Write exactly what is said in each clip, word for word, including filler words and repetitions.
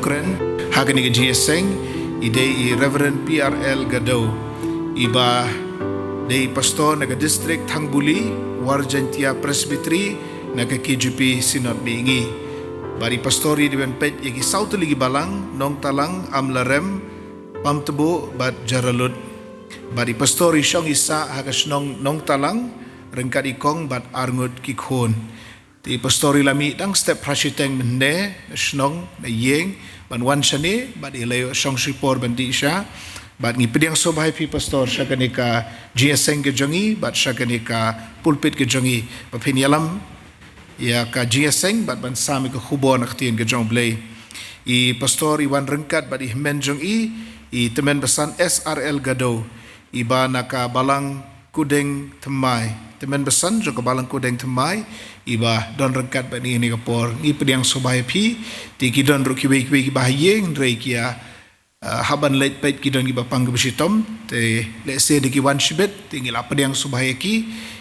Kren ha kane ka jingïaseng i dei i Reverend P R L Gadew, iba dei i pastor na ka district Thangbuli War Jaintia Presbytery na ka K J P Synod Mihngi. Bad i pastor i dei ban peit ïa ki saw tylli ki balang, Nongtalang, Amlarem, Pamtbu bad Jaralut. Bad i pastor i shong i sah ha ka shnong Nongtalang ryngkat i kong bad arngut ki khun. Te i pastor i la mih dang step phra shiteng mynne na shnong na ïing ban wan shane bad i la ïoh shong shipor ban dih sha. Bad ngi pdiang sngewbha ïa phi pastor sha kane ka jingïaseng ka jong ngi bad sha kane ka pulpit ka jong ngi ba phin ïalam ïa ka jingïaseng bad ban sam ïa ka khubor na ka ktien ka jong U Blei. I pastor i wan ryngkat bad i hynmen jong i, i tymmen basan S R L Gadew, iba na ka balang Kudeng Thymmai. Tymmen basan jong ka balang Kudeng Thymmai iba don ryngkat bad ngi ha kane ka por. Ngi pdiang sngewbha ïa phi. Te ki don ruh kiwei kiwei kiba ha ïing hynrei ki ïa, ah, hap ban leit peit ki don kiba pang kiba shitom. Te lehse dei ki wan shibit, te ngi la pdiang sngewbha ïa ki.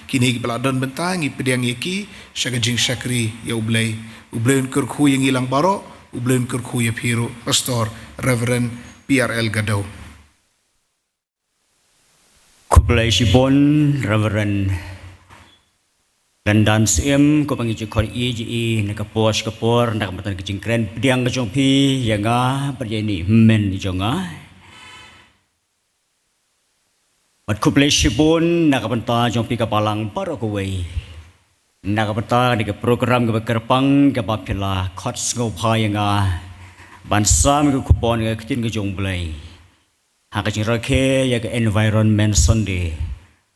Kine kiba la don bynta ngi pdiang ïa ki sha ka jingshakri ïa U Blei. U Blei un kyrkhu ïa ngi lang baroh. U Blei un kyrkhu ïa phi ruh Pastor Reverend P R L Gadew. Khublei shibun Reverend Lyndan Syiem, kumba ngi ju khot ïa i na ka por sha ka por na ka bynta ka jingkren pdiang ka jong phi ïa nga bad ïa ine i hynmen i jong nga. Bad khublei shibun na ka bynta jong phi ka balang baroh kawei. Na ka bynta kane ka program kaba kyrpang kaba phi la khot sngewbha ïa nga ban sam ïa ka khubor na ka ktien ka jong U Blei ha ka jingrakhe ïa ka Environment Sunday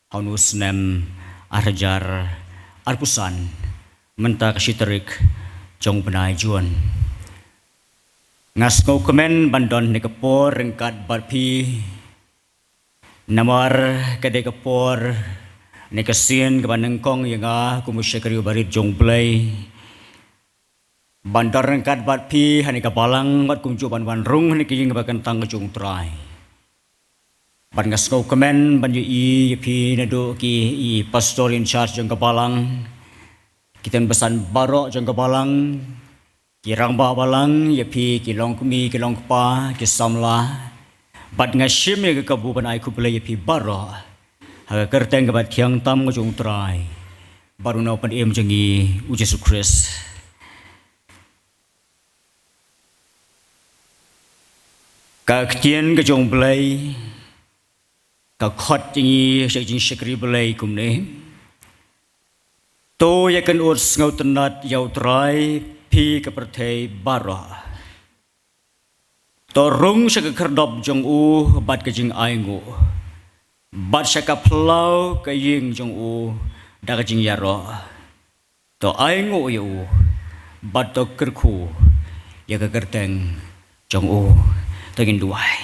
ha une u snem ar hajar arphew san, mynta ka shi tarik jong u bnai Jun. Nga sngewkmen ban don ha kane ka por ryngkat bad phi, namar ka dei ka por ne ka sien kaba nyngkong ïa nga kum u shakri uba rit jong U Blei ban don ryngkat bad phi ha kane ka balang bad kumjuh ban wan rung ha kane ka ïing kaba kyntang ka jong U Trai. Bad nga sngewkmen ban ïohi ïa phi naduh ki i pastor in charge jong ka balang, ki tymmen basan baroh jong ka balang, ki rangbah balang, ïa phi ki longkmie ki longkpa, ki samla. Bad nga shim ïa ka kabu ban ai khublei ïa phi baroh ha ka kyrteng kaba thiang tam ka jong U Trai bad U Nongpynim jong ngi U Jisu Khrist. Ka ktien ka jong U Blei ka khot ïa ngi sha ka jingshakri Blei kumne: To ïakynduh sngewtynnad ïa U Trai, phi ka pyrthei baroh. To rung sha ka khyrdop jong u bad ka jingainguh, bad sha ka phyllaw ka ïing jong u da ka jingïaroh. To ainguh ïa u bad to kyrkhu ïa ka kyrteng jong u. To ngin duwai.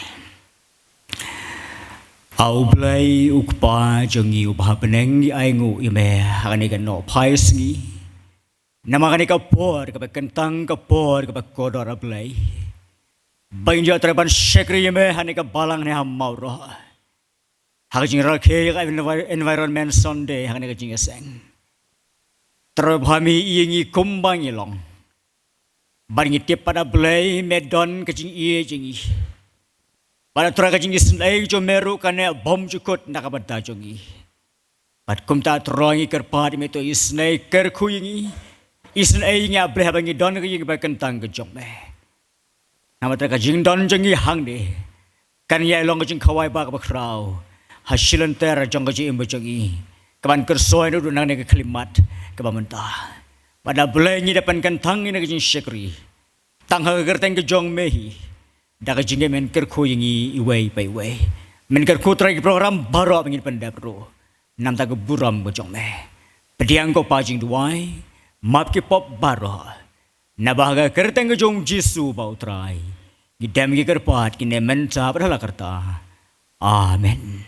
A U Blei U Kpa jong ngi uba ha bneng, ngi ainguh ïa me ha kane ka nohphai sngi. Namar kane ka por kaba kyntang, ka por kaba kordor, A Blei, ba ngin ïoh trei ban shakri ïa me ha kane ka balang ne ha Mawroh ha ka jingrakhe ïa ka Envi-, Environment Sunday ha kane ka jingïaseng. Trai bha, me ïohi ïa ngi kumba ngi long. Bad ngi tip pat, A Blei, me don ka jingïeit jong ngi. Bad trai ka jingisynei jong me ruh ka neh bymjukut na ka bynta jong ngi. Bad kumta trai ngi kyrpad ïa me to isynei, kyrkhu ïa ngi, isynei ïa ngi, A Blei, haba ngi don ha ka ïing kaba kyntang ka jong me. Namar trai ka jingdon jong ngi hangne kan ïai long ka jingkhawai ba kaba khraw ha shilynter jong ka jingim ba jong ngi, kaban kyrsoi naduh nangne ka khyllipmat kaba mynta. Bad A Blei, ngi da pynkyntang ïa kane ka jingshakri tang ha ka kyrteng ka jong me hi. Da ka jingim men kyrkhu ïa ngi iwei pa iwei. Men kyrkhu trai ki program baroh ba ngin pyndep ruh na ka bynta ka burom ka jong me. Pdiang, ko Pa, jingduwai, map ki pop baroh. Naba ha ka kyrteng ka jong U Jisu ba U Trai ngi dem, ngi kyrpad, kine mynta bad hala karta. Amen.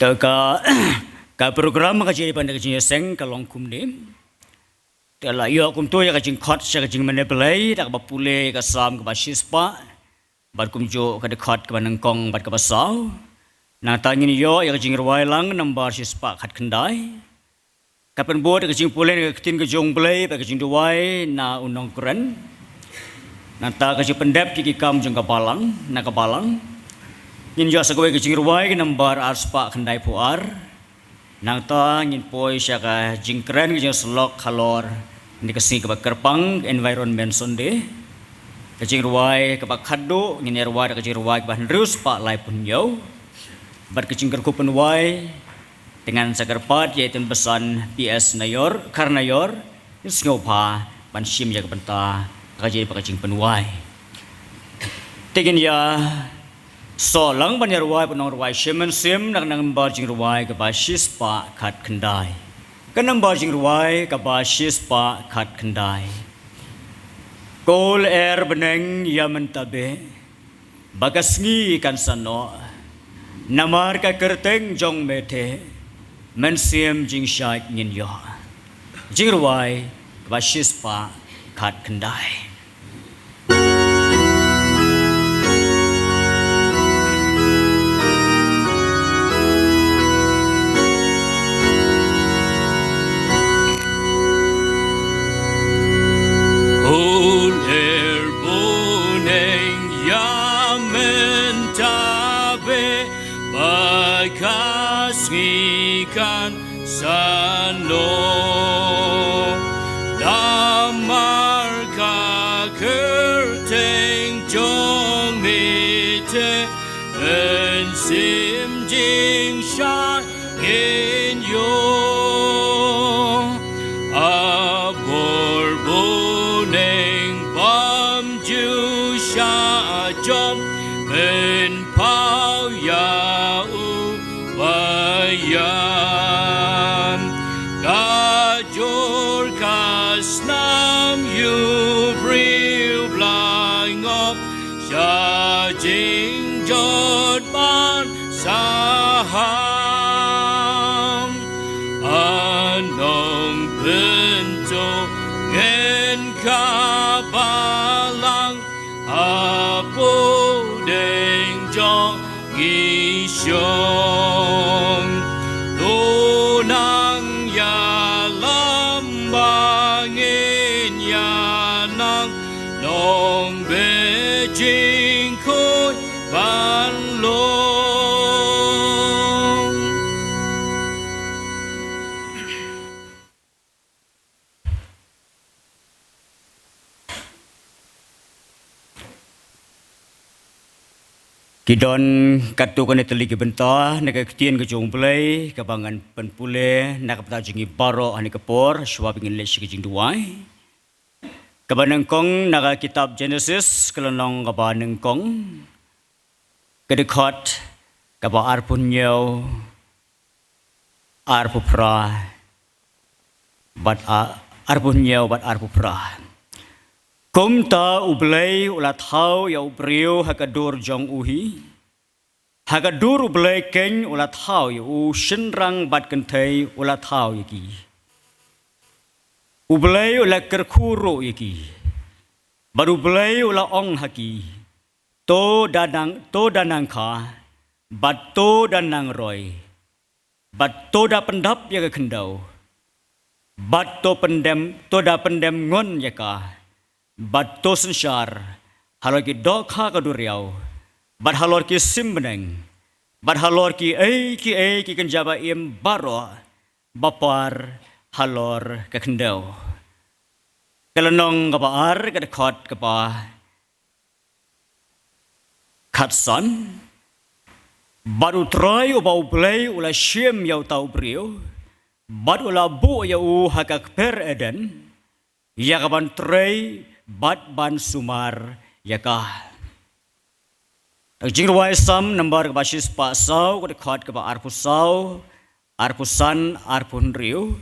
To ka, ka program ka jingïalang bad ka jingïaseng ka long kumne. Te la ïoh kumto ïa ka jingkhot sha ka jingmane Blei da kaba pule ïa ka Salm kaba shispah bad kumjuh ka dkhot kaba nyngkong bad kaba saw. Nangta ngin ïoh ïa ka jingrwai lang nambar shispah khatkhyndai. Ka pynbud ka jingpule na ka ktien ka jong U Blei bad ka jingduwai na u nongkren. Nangta ka jingpyndep ïa ki kam jong ka balang, na ka balang. Ngin ïoh sa kawei ka jingrwai ka nambar arspah khyndaiphew ar. Nangta ngin poi sha ka jingkren ka jingsyllok halor kane ka sngi kaba kyrpang, Environment Sunday. Ka jingrwai kaba khatduh ngin ïa rwai da ka jingrwai kaba hynriew spah laiphew hynñiew. Bad ka jingkyrkhu pynwai te ngan sa kyrpad ïa i Tynbasan P S Nayor, Kharnayor, ngin sngewbha ban shim ïa ka bynta ha ka jingpynwai. Te ngin ïa shu lang ban ïa rwai bad nongrwai shim mynsiem na ka nambar jingrwai kaba shispah khatkhyndai. Ka nambar jingrwai kaba shispah khatkhyndai. Ko lyer bneng, ïa mynta beh, ba ka sngi kan sa noh. Namar ka kyrteng jong me te, mynsiem jingshait ngin ïoh. Jingrwai kaba shispah khatkhyndai. Ko lyer bneng, ïa mynta beh, ba ka sngi kan sa noh. Namar ka kyrteng jong me te, mynsiem jingshait ngin ïoh. A bor bneng, bym ju shah jop, pynpaw ïa u ba ïam. Ka jur ka snam ïa u briew ba la ngop, sha jingjot ban saham. A Nongpyntngen ka balang, hapdeng jong ngi shong. To nang ïalam ba ngin ïa nang, nongbeh jingkhuid ban long. Ki don katto katne tylli ki bynta na ka ktien ka jong U Blei kaba ngan pynpule na ka bynta jong ngi baroh ha kane ka por, shuwa ba ngin leit sha ka jingduwai. Kaba nyngkong na ka kitab Genesis, ka lynnong kaba nyngkong, ka dkhot kaba arphew hynñiew, arphew phra, bad a, arphew hynñiew bad arphew phra. Kumta U Blei u la thaw ïa u briew ha ka dur jong u hi. Ha ka dur U Blei keiñ u la thaw ïa u, shynrang bad kynthei u la thaw ïa ki. U Blei u la kyrkhu ruh ïa ki. Bad U Blei u la ong ha ki, to da nang, to da nang kha, bad to da nang roi, bad to da pyndap ïa ka khyndew, bad to pyndem, to da pyndem ngon ïa ka, bad to synshar halor ki dohkha ka duriaw, bad halor ki sim bneng, bad halor kiei kiei ki kynja ba im baroh ba par halor ka khyndew. Ka lynnong kaba ar, ka dkhot kaba khatsan. Bad U Trai uba U Blei u la shim ïa uta u briew, bad u la buh ïa u ha ka kper Eden, ïa ka ban trei bad ban sumar ïa ka. Ka jingrwai Salm nambar kaba shispah saw, ka dkhot kaba arphew saw, arphew san, arphew hynriew.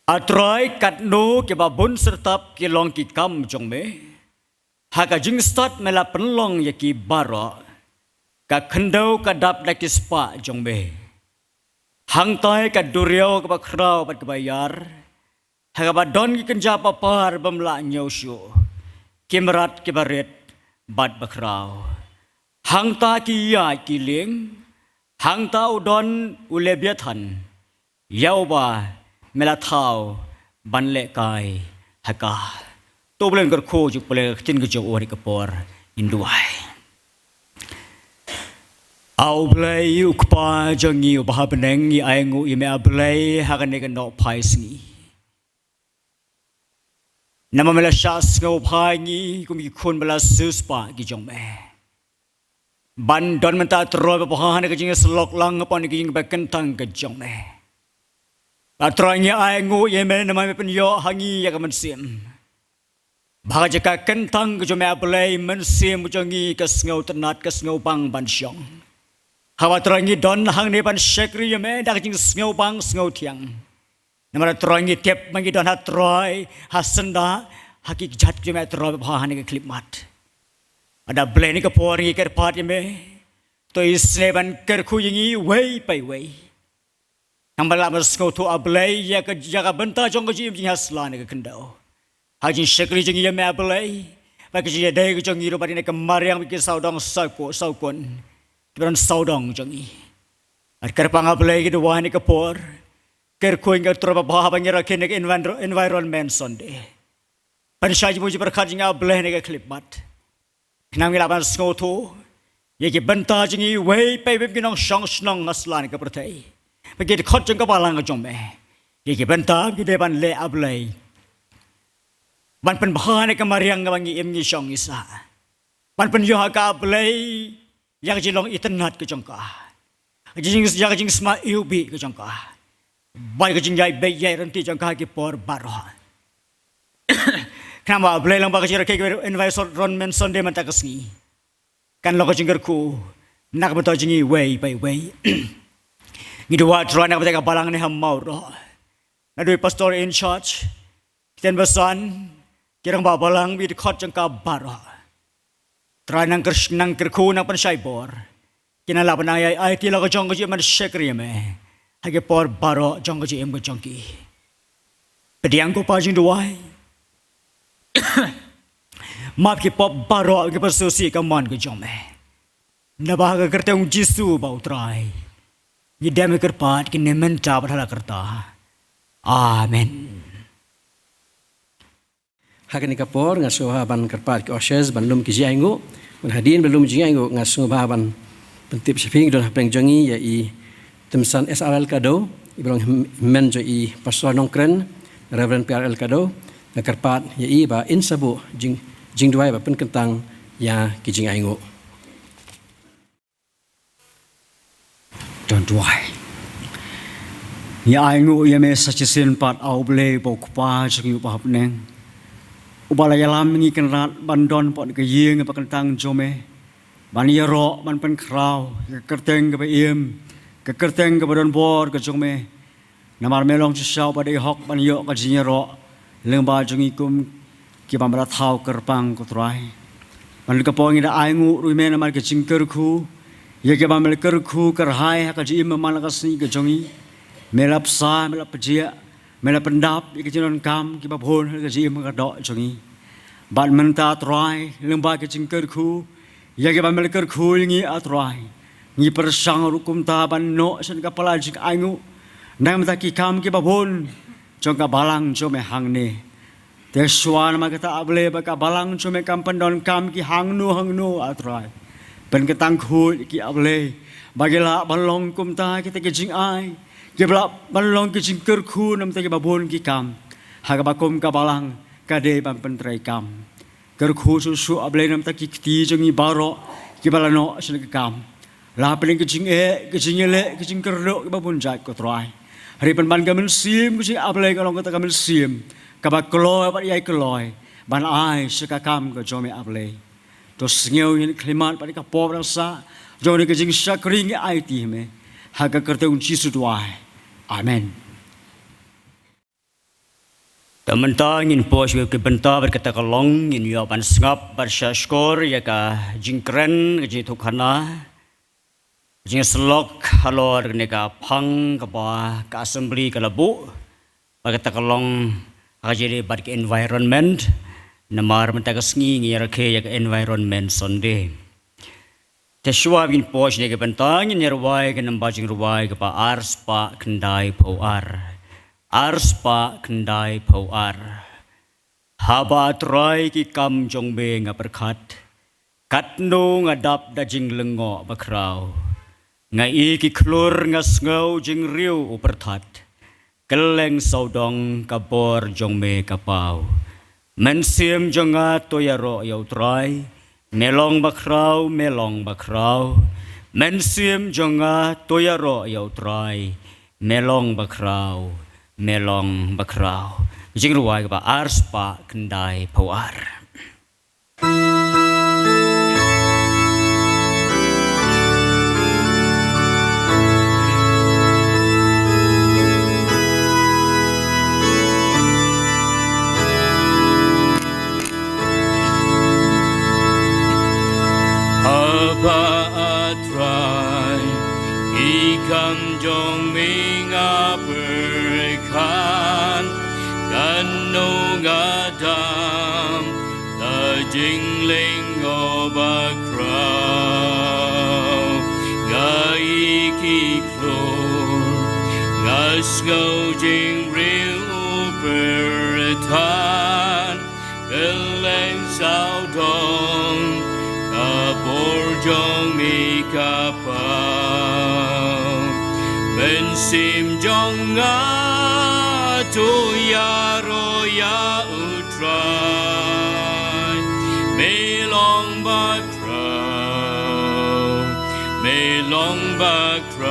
A Trai, katno kiba bun syrtap ki long ki kam jong me. Ha ka jingstad me la pynlong ïa ki baroh. Ka khyndew ka dap da ki spah jong me. Hangtai ka duriaw kaba khraw bad kaba ïar, ha kaba don ki kynja papar bym lah ñiew shuh, ki mrad kiba rit bad bakhraw. Hangta ki ïaid ki lieng, hangta u don u Lebiathan, ïa uba me la thaw ban lehkai ha ka. To U Blei un kyrkhu jingpule ka ktien ka jong u ha kane ka por, ngin duwai. A U Blei U Kpa jong ngi uba ha bneng, ngi ainguh ïa me A Blei ha kane ka nohphai sngi. Namar me la shah sngewbha ïa ngi kum ki khun ba la siewspah ki jong me, ban don mynta Trai babha ha kane ka jingïasyllok lang hapoh kane ka ïing ba kyntang ka jong me. Ba Trai ngi ainguh ïa me namar me pynïoh ha ngi ïa ka mynsiem, ba ha ka jaka kyntang ka jong me A Blei, mynsiem ka jong ngi ka sngewtynnat, ka sngewbang ban shong. Haba Trai ngi don hangne ban shakri ïa me da ka jingsngewbang sngewthiang. Namar Trai ngi tip ba ngi don ha Trai, ha syndah, ha ki kjat jong me Trai babha ha kane ka khyllipmat. Bad A Blei, ha kane ka por ngi kyrpad ïa me, to isynei ban kyrkhu ïa ngi iwei pa iwei. Nang ba lah ban sngewthuh A Blei ïa ka, ïa ka bynta jong ka jingim jong ngi ha sla kane ka khyndew. Ha ka jingshakri jong ngi ïa me A Blei, bad ka jingïadei ka jong ngi ruh bad kine ki mariang bad ki sawdong sawkun, sawkun, kiba don sawdong jong ngi. Bad kyrpang A Blei, ngi duwai ha kane ka por, kyrkhu ïa ngi Trai babha haba ngi rakhe ïa kane ka envir-, Environment Sunday. Pynshai jingmut jingpyrkhat jong ngi A Blei ha kane ka khyllipmat. Khnang ba ngin lah ban sngewthuh ïa ki bynta jong ngi iwei pa iwei ki nongshong shnong ha sla kane ka pyrthei, bad ki dkhot jong ka balang ka jong me, ïa ki bynta ba ngi dei ban leh A Blei, ban pynbha ïa kane ka mariang kaba ngi im ngi shong ngi sah, ban pynïoh ha ka A Blei ïa ka jinglong itynnat ka jong ka, ka jing, ïa ka jingsma iwbih ka jong ka, bad ka jingïaid beit ïaid ryntih jong ka ha ki por baroh. Khnang ba A Blei, lyngba ka jingrakhe ka Environment Sunday mynta ka sngi, kan long ka jingkyrkhu na ka bynta jong ngi iwei pa iwei. Ngi duwai Trai na ka bynta ka balang ne ha Mawroh, naduh i pastor in charge, ki kynbasan, ki rangbah balang, ki dkhot jong ka baroh. Trai nang kyr-, nang kyrkhu, nang pynshai bor, kin nang lah ban ai, ai, aiti la ka jong ka jingim ban shakri ïa me ha ki por baroh jong ka jingim ka jong ki. Pdiang ko Pa jingduwai. Map ki pop baroh, ki pynsusi ka mon ka jong me. Naba ha ka kyrteng Jisu ba U Trai ngi dem ngi kyrpad, kine mynta bad hala karta. Amen. Ha kane ka por nga sngewbha ban kyrpad ki ushers ban lum ki jingaiñguh. Bad hadien ba lum jingaiñguh nga sngewbha ban pyntip sha phi, ngi don hapdeng jong ngi ïa i Tymsan S R L Kado, iba long hym-, hynmen jong i Pastor Nongkren, Reverend P R L Kado. Nga kyrpad ïa i ba in sa buh jing, jingduwai ba pynkyntang ïa ki jingaiñguh. Don duwai. Ngi ainguh ïa me sa shisien pat, A U Blei ba U Kpa jong ngi uba ha bneng, uba la ïalam ngi kynrad ban don hapoh ka ïing ba kyntang jong me, ban ïaroh, ban pynkhraw ïa ka kyrteng kaba im, ka kyrteng kaba don bor ka jong me. Namar me long shisha uba dei hok ban ïoh ka jingïaroh lyngba jong ngi kum kiba me la thaw kyrpang, ko Trai. Bad ha kane ka por ngi da ainguh ruh ïa me namar ka jingkyrkhu ïa kiba me la kyrkhu kyrhai ha ka jingim man la ka sngi ka jong ngi. Me la bsa, me la pjah, me la pyndap ïa ka jingdonkam kiba bun ha ka jingim ka doh jong ngi. Bad mynta Trai, lyngba ka jingkyrkhu ïa kiba me la kyrkhu ïa ngi, A Trai, ngi pyrshang ruh kumta ban noh sha ka pala jingainguh na ka bynta ki kam kiba bun jong ka balang jong me hangne. Te shuwa namar kata, A Blei, ba ka balang jong me kam pyndonkam ki hangno hangno, A Trai, pynkyntang khuid ïa ki, A Blei, ba ki lah ban long kumta kita ki jingai, ki lah ban long ki jingkyrkhu na ka bynta kiba bun ki kam ha kaba kum ka balang ka dei ban pyntreikam. Kyrkhu shuh shuh, A Blei, na ka bynta ki kti jong ngi baroh kiba la noh sha kane ka kam. La pynlong ka jingeh, ka jingïaleh, ka jingkyrduh kiba bun jait, ko Trai. Hynrei pynban ka mynsiem ka jong ngi, A Blei, ka long kata ka mynsiem kaba kloi bad ïai kloi ban ai sha ka kam ka jong me, A Blei. To sngew ïa kane ka khyllipmat bad ka por ba dang sah jong kane ka jingshakri, ngi aiti ïa me ha ka kyrteng U Jisu duwai. Amen. Te mynta ngin poi sha ki bynta bad kata ka long, ngin ïoh ban sngap bad shahshkor ïa ka jingkren, ka jingïathuhkhana, ka jingïasyllok halor kane ka phang kaba ka assembly ka la buh. Bad kata ka long Ka jingïadei bad ka environment, namar mynta ka sngi ngi ïarakhe ïa ka Environment Sunday. Te shuwa ba ngin poi shane ka bynta, ngin ïa rwai ka namba jingrwai kaba ar spah khyndai phew ar. Ar spah khyndai phew ar. Haba Trai ki kam jong me nga pyrkhat, katno nga dap da jinglyngngoh bakhraw. Nga i ki khlur, nga sngew jingriew u pyrthat. Kylleng sawdong ka bor jong me ka paw. Mynsiem jong nga to ïaroh ïa u Trai. Me long bakhraw, me long bakhraw. Mynsiem jong nga to ïaroh ïa u Trai. Me long bakhraw, me long bakhraw. Jingrwai kaba ar spah khyndai phew ar. Haba Trai, i kam jong me nga pyrkhat, katno nga dap da jinglyngngoh bakhraw. Nga i ki khlur, nga sngew jingriew u pyrthat. Kylleng sawdong ka bor jong me ka paw. Mynsiem jong nga to ïaroh ïa u Trai. Me long bakhraw, me long bakhraw.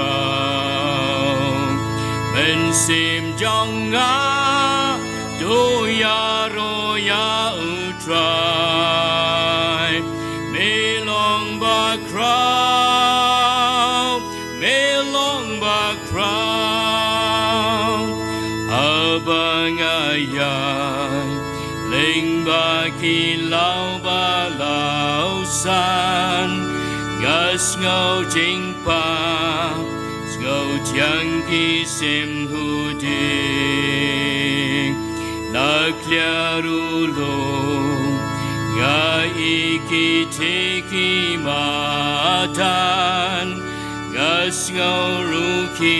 Mynsiem jong nga to ïaroh ïa u Trai. Me long bakhraw, me long bakhraw. Haba nga ïaid lyngba ki law ba law san, nga sngew jingpang, sngew thiang ki sim huding. Na khlieh u lum nga i ki thik ki madan, nga sngew ruh ki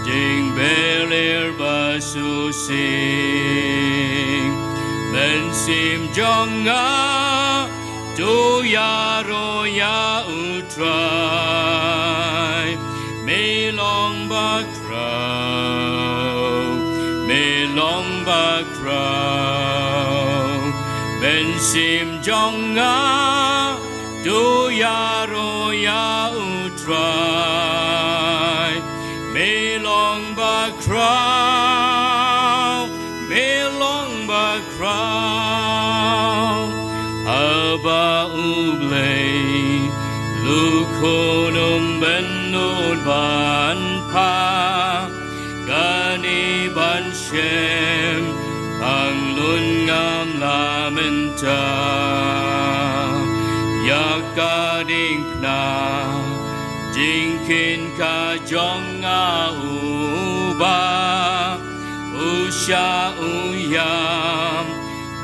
dieng beliar ba shu sing. Mynsiem jong nga to ïaroh ïa u Trai. Me long bakhraw, me long bakhraw. Mynsiem jong nga to ïaroh ïa u Trai. Me long bakhraw, me long bakhraw. Haba U Blei, luk khun um bynnud ban phah, kane ban shem pang lun ngam la mynta. Ïa ka diengphna jingkheiñ ka jong nga, Uba, u shah u ïam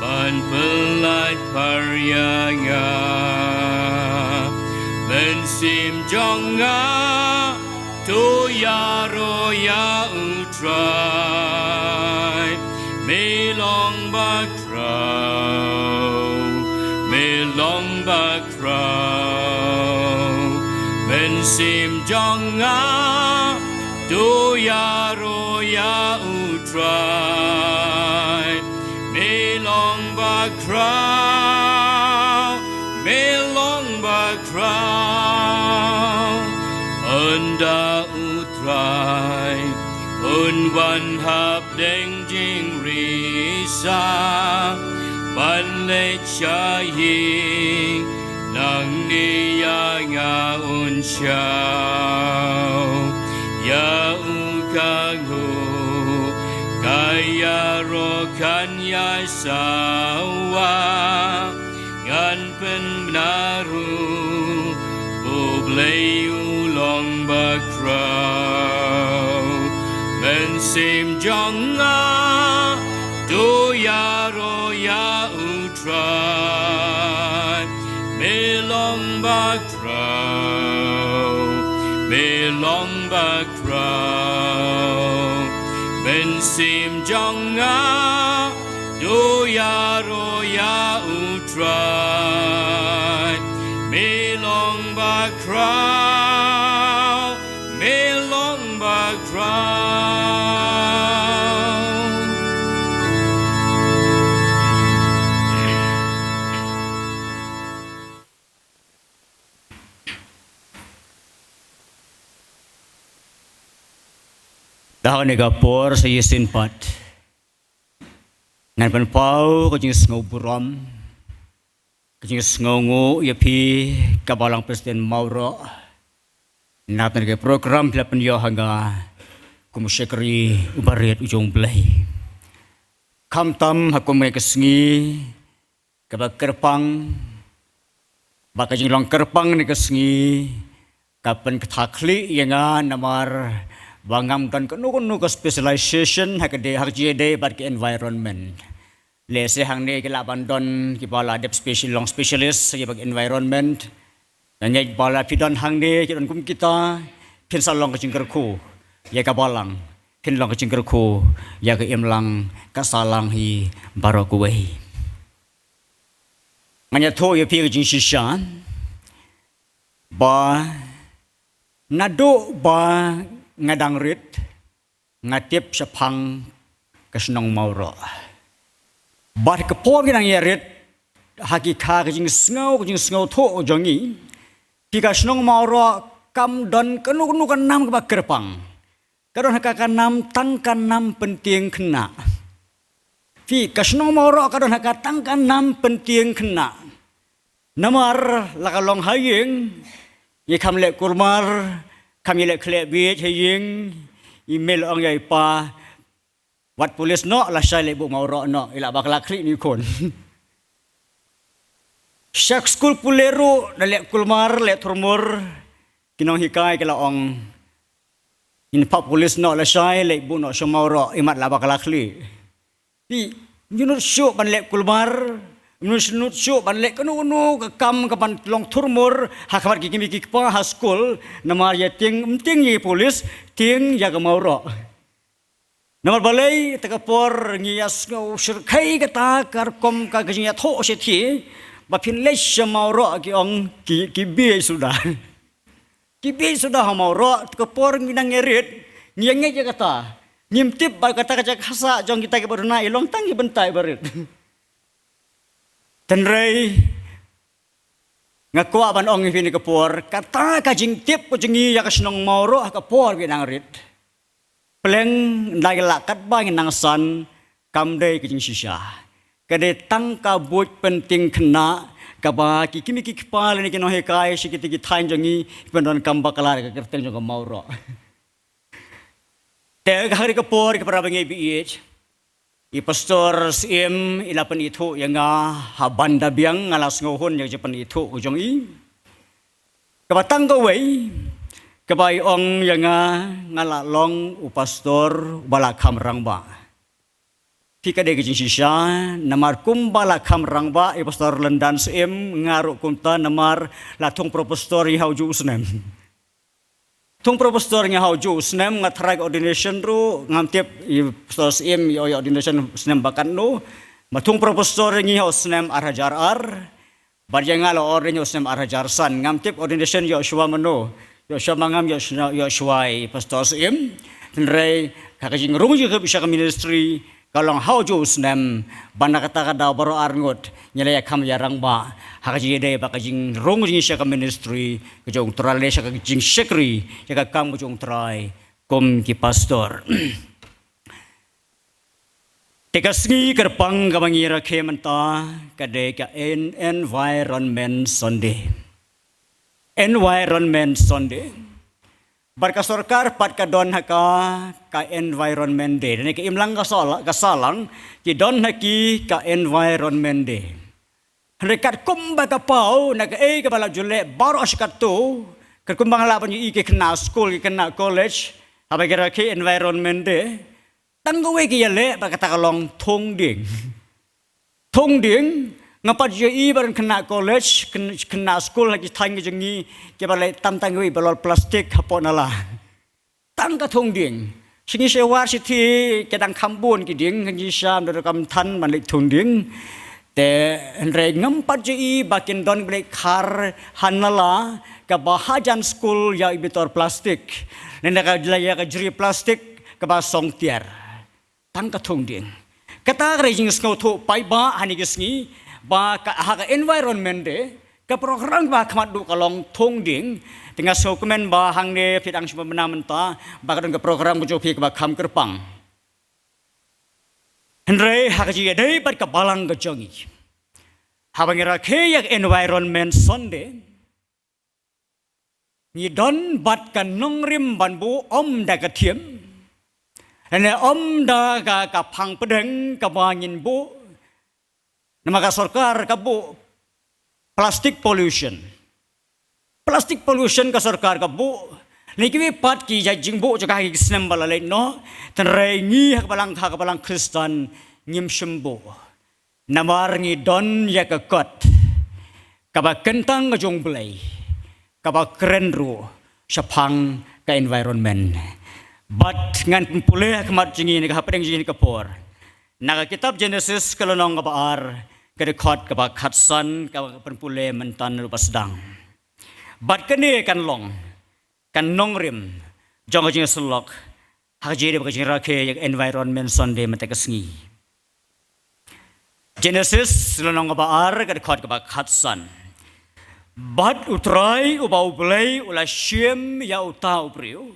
ban pyllait phar ïa nga. Mynsiem jong nga to ïaroh ïa u Trai. Me long bakhraw, me long bakhraw. Mynsiem jong nga to ïaroh ïa u Trai. Me long bakhraw, me long bakhraw. Ynda u Trai un wan hapdeng jingri sah ban leit sha ïing, nangne ïa nga un shaw. Ïa u ka nguh, ka ïaroh kan ïai sawa. Ngan pynbna ruh, U Blei u long bakhraw. Mynsiem jong nga To ïaroh ïa U Trai, me long bakhraw, me long bakhraw. Mynsiem jong nga, to ïaroh ïa U Trai, me long bakhraw, me long bakhraw. Da kane ka por sa shisien pat, ngan pynpaw ka jingsngew burom, ka jingsngew nguh ïa phi, ka Balang Presbyterian Mawroh. Na kane ka program phi la pynïoh ha nga kum u shakri uba rit u jong U Blei. Khamtam ha kum kane ka sngi kaba kyrpang, ba ka jinglong kyrpang kane ka sngi ka pynkthah khlieh ïa nga, namar ba ngam don kano kano ka specialization ha ka dei, ha ka jingïadei bad ka environment. Lehse hangne ki lah ban don kiba la dep special, long specialist ha kaba ka environment. Nga ngeit ba la phi don hangne, ki don kum kita, phin sa long ka jingkyrkhu ïa ka Balang, phin long ka jingkyrkhu ïa ka imlang ka sahlang hi baroh kawei. Ngan ïathuh ïa phi ka jingshisha ba naduh ba nga dang rit, nga tip shaphang ka shnong Mawroh. Bad ka por ngi dang ïarit, ha ki kha ka jingsngew, ka jingsngewthuh jong ngi, phi, ka shnong Mawroh kam don kano kano ka nam kaba kyrpang. Ka don ha ka, ka nam tang ka nam pyntieng khynnah. Phi, ka shnong Mawroh ka don ha ka tang ka nam pyntieng khynnah. Namar la ka long ha ïing, ngi kham leh kulmar, kham ïaleh khleh bieit ha ïing, i mei la ong ïa i pa, wat pulit noh, lashai leit buh Mawroh noh, i lah bakla khlieh ne khun. Sha skul pule ruh, da leh kulmar, leh thurmur, ki nonghikai ki la ong, ngin phah pulit noh, lashai leit buh noh sha Mawroh, imat lah bakla khlieh. Phi, ym ju nud shuh ban leh kulmar, ym ju nud shuh ban leh kano kano ka kam kaban long thurmur ha khmat ki kmie ki kpa ha skul, namar ïa tieng, ym tieng ïa ki pulit, tieng ïa ka Mawroh. Namar balei, kata ka por ngi ïa sngew shyrkhei kata ka rukom ka, ka jingïathuh shithi, ba phin leit sha Mawroh, ki ong ki, ki bieit suda. Ki bieit suda ha Mawroh, kata ka por ngi nang ïarit, ngi ïa ngeit ïa kata. Ngim tip ba kata ka jaka sah jong kita kiba duna i long tang ki bynta iba rit. Hynrei nga kwah ban ong ïa phi kane ka por, kata ka jingtip ka jong ngi ïa ka shnong Mawroh ha ka por ba ngi nang rit, pleng ynda ngi la katba ngi nang san, kam dei ka jingshisha. Ka dei tang ka buit pyntieng khynnah kaba ki kmie ki kpa lane ki nonghikai sha kita ki thaiñ jong ngi ki pyndonkam bakla da ka kyrteng jong ka Mawroh. Te ha kane ka por, ko para bangeit ba ïeit, i Pastor Syiem i la pynithuh ïa nga ha ban da biang, nga la sngewhun ïa ka jingpynithuh ka jong i. Kaba tang kawei, kaba i ong ïa nga, nga la long u pastor uba la kham rangbah. Phi, ka dei ka jingshisha, namar kumba la kham rangbah i Pastor Lyndan Syiem, nga ruh kumta, namar la thung pro pastor ïa nga ha ujuh u snem. Thung pro pastor ïa nga ha ujuh u snem, nga tharai ka ordination ruh ngam tip, i Pastor Syiem i ïoh ordination snem ba katno. Ba thung pro pastor ïa ngi ha u snem ar hajar ar, bad ïa nga la ordain ha u snem ar hajar san. Ngam tip ordination ïoh shuwa mano, ïoh shuwa ma nga, ïoh shuwa, ïoh shuwa i Pastor Syiem. Hynrei ha ka jingrung jingïakhun sha ka ministry, ka long ha ujuh u snem, bad na kata ka daw baroh arngut ngi la ïakham ïarangbah ha ka jingïadei bad ka jingrung jingïakhun sha ka ministry ka jong U Trai, lane sha ka jingshakri ïa ka kam ka jong U Trai kum ki pastor. Te ka sngi kyrpang kaba ngi rakhe mynta ka dei ka En-, Environment Sunday. Environment Sunday. Bad ka sorkar pat ka don ha ka, ka Environment Day. Lane ka imlang ka sahla-, ka sahlang, ki don ha ki ka Environment Day. Hynrei katkum ba ka paw, na kaei kaba la ju leh baroh shi katto, katkum ba nga lah ban ïohi ki khynnah skul, ki khynnah college, haba ki rakhe Environment Day, Tang kawei ka ïaleh bad kata ka long thung dieng. Thung dieng, nga pat ju ïohi ba don khynnah college, khyn-, khynnah skul ha ki thaiñ ki jong ngi, kiba leh tam tang kawei ba lor plastik hapoh nala. Tang ka thung dieng. Sha ngi sha War Shithi ki dang kham bun ki dieng, ngi shym da kam than ban leh thung dieng. Te hynrei ngam pat ju ïohi ba kin don ba leh khar ha nala kaba hajan skul ïa i bitor plastik. Lane ka la ïa ka jri plastik kaba song tiar. Tang ka thung dieng. Kata ka dei jingsngewthuh paidbah ha kine ki sngi ba ka, ha ka Environment Day, ka program ba khmat duh ka long thung dieng. Te nga sngewkmen ba hangne phi dang shu bna mynta ba ka don ka program ka jong phi kaba kham kyrpang. Hynrei ha ka jingïadei bad ka balang ka jong ngi, haba ngi rakhe ïa ka Environment Sunday, ngi don bad ka nongrim ban buh ym da ka thiem, lane ym da ka, ka phang pdeng kaba ngin buh. Namar ka sorkar ka buh plastic pollution. Plastic pollution ka sorkar ka buh. Lane kiwei pat ki jait jingbuh jong ka ha ki snem ba la leit noh. Hynrei ngi ha ka balang, ha ka balang Khristan ngim shym buh. Namar ngi don ïa ka kot kaba kyntang ka jong U Blei, kaba kren ruh shaphang ka environment. Bad ngan pule ha khmat jong ngi ha ka hapdeng jong ngi ha ka por. Na ka kitab Genesis ka lynnong kaba ar, ka dkhot kaba khatsan, kaba pule mynta ruh ba sdang. Bad kane kan long ka nongrim jong ka jingïasyllok ha ka jingdei bad ka jingrakhe ïa ka Environment Sunday mynta ka sngi. Genesis lynnong kaba ar, ka dkhot kaba khatsan. Bad U Trai uba U Blei u la shim ïa uta u briew,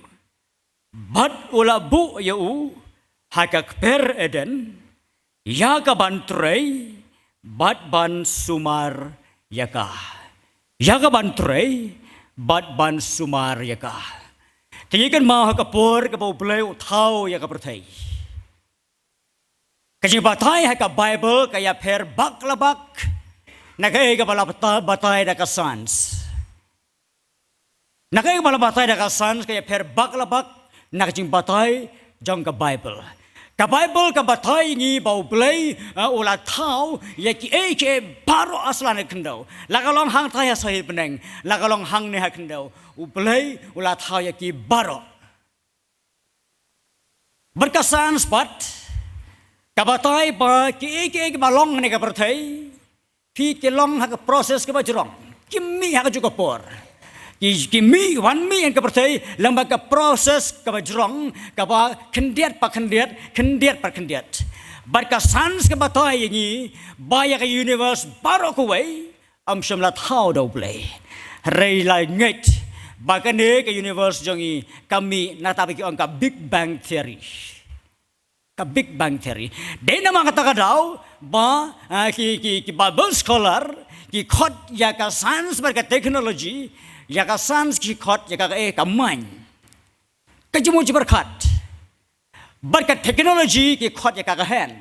bad u la buh ïa u ha ka kper Eden, ïa ka ban trei bad ban sumar ïa ka. Ïa ka ban trei bad ban sumar ïa ka. Te ngi kynmaw ha ka por kaba U Blei u thaw ïa ka pyrthei, ka jingbatai ha ka Baibl ka ïapher bak la bak na kaei kaba la bata-, batai da ka science. Na kaei kaba la batai da ka science ka ïapher bak la bak na ka jingbatai jong ka Baibl. Ka Baibl ka batai ïa ngi ba U Blei, eh, u la thaw ïa kiei kiei baroh ha sla ne khyndew. La ka long hangtai ha sahi bneng, la ka long hangne ha khyndew, U Blei u la thaw ïa ki baroh. Bad ka science pat ka batai ba kiei kiei kiba long ha kane ka pyrthei, phi, ki long ha ka process kaba jrong. Kim mih ha kajuh ka por. Ki, ki mih, wan mih ha ka pyrthei lyngba ka process kaba jrong, kaba khyndiat pa khyndiat, khyndiat pa khyndiat. Bad ka science ka batai ïa ngi ba ïa ka universe baroh kawei ym shym la thaw da U Blei. Hynrei la ngeit ba kane ka universe jong ngi ka mih na kata ba ki ong ka Big Bang Theory. Ka Big Bang Theory. Dei namar kata ka daw ba, ah, ki, ki, ki Bible scholar ki khot ïa ka science bad ka technology, ïa ka science ki khot ïa ka, eh, ka main. Ka jingmut jingpyrkhat. Bad ka technology ki khot ïa ka, ka hand.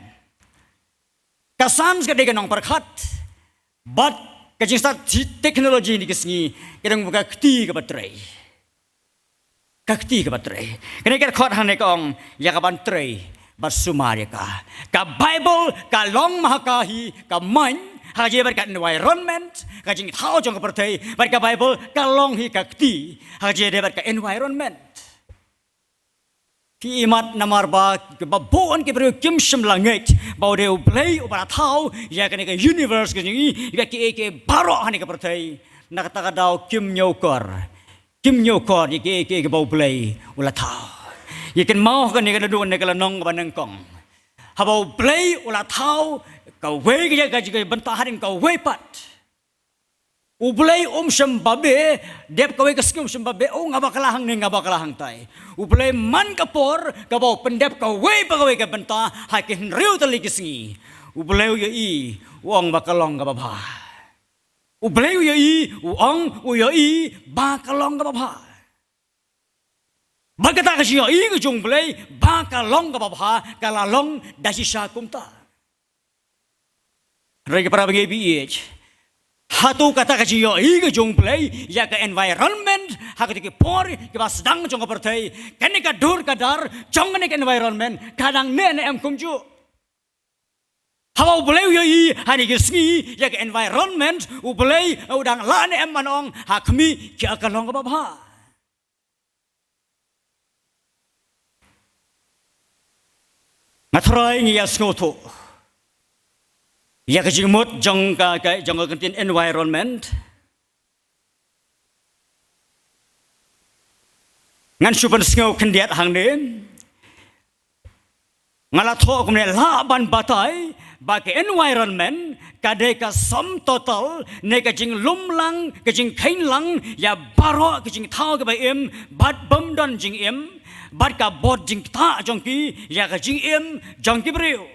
Ka science ka dei ka nongpyrkhat. Bad ka jingstad te-, technology ha kine ki sngi ka dang ka kti kaba trei. Ka kti kaba trei. Kane ka dkhot hangne ka ong ïa ka ban trei bad sumar ïa ka. Ka Baibl ka long ma ha ka hi ka main, ha ka jingdei bad ka environment, ka jingthaw jong ka pyrthei, bad ka Baibl ka long hi ka kti ha ka jingdei bad ka environment. Ki imat namar ba, ba bun ki briew kim shym la ngeit ba u dei U Blei uba la thaw ïa kane ka universe ka jong ngi, ïa kiei kiei baroh ha kane ka pyrthei. Na kata ka daw kim ñiewkor. Kim ñiewkor ïa kiei kiei ba U Blei u la thaw. Ïa kynmaw ha kane ka lynnong, kane ka lynnong ba nyngkong. Haba U Blei u la thaw kawei ka, ka, ka bynta hadien kawei pat. U Blei um shym babe, dep kawei ka sngi um shym babe, oh, nga bakla hangne, nga bakla hangtai. U Blei man ka por kaba u pyndep kawei pa kawei ka bynta ha ki hynriew tylli ki sngi. U Blei u ïohi, u ong ba ka long kaba bha. U Blei u ïohi, u ong, u ïohi ba ka long kaba bha. Bad kata ka jingïohi ka jong U Blei ba ka long kaba bha ka la long da shisha kumta. Hynrei ko para bangeit ba ïeit, hato kata ka jingïohi ka jong U Blei ïa ka environment Ha kito ki por kiba sdang jong ka pyrthei, kane ka dur ka dar jong kane ka environment ka dang neh ne em kumjuh. Haba U Blei u ïohi ha kine ki sngi ïa ka environment, U Blei u dang lah ne em ban ong ha khmih ki ïa ka long kaba bha. Nga tharai ngi ïa sngewthuh ïa ka jingmut jong ka, ka jong ka ktien environment. Ngan shu pynsngew khyndiat hangne. Nga la thoh kumne, lah ban batai ba ka environment ka dei ka sum total ne ka jinglum lang, ka jingkheiñ lang ïa baroh ka jingthaw kaba im bad bym don jingim, bad ka bud jingktah jong ki ïa ka jingim jong ki briew.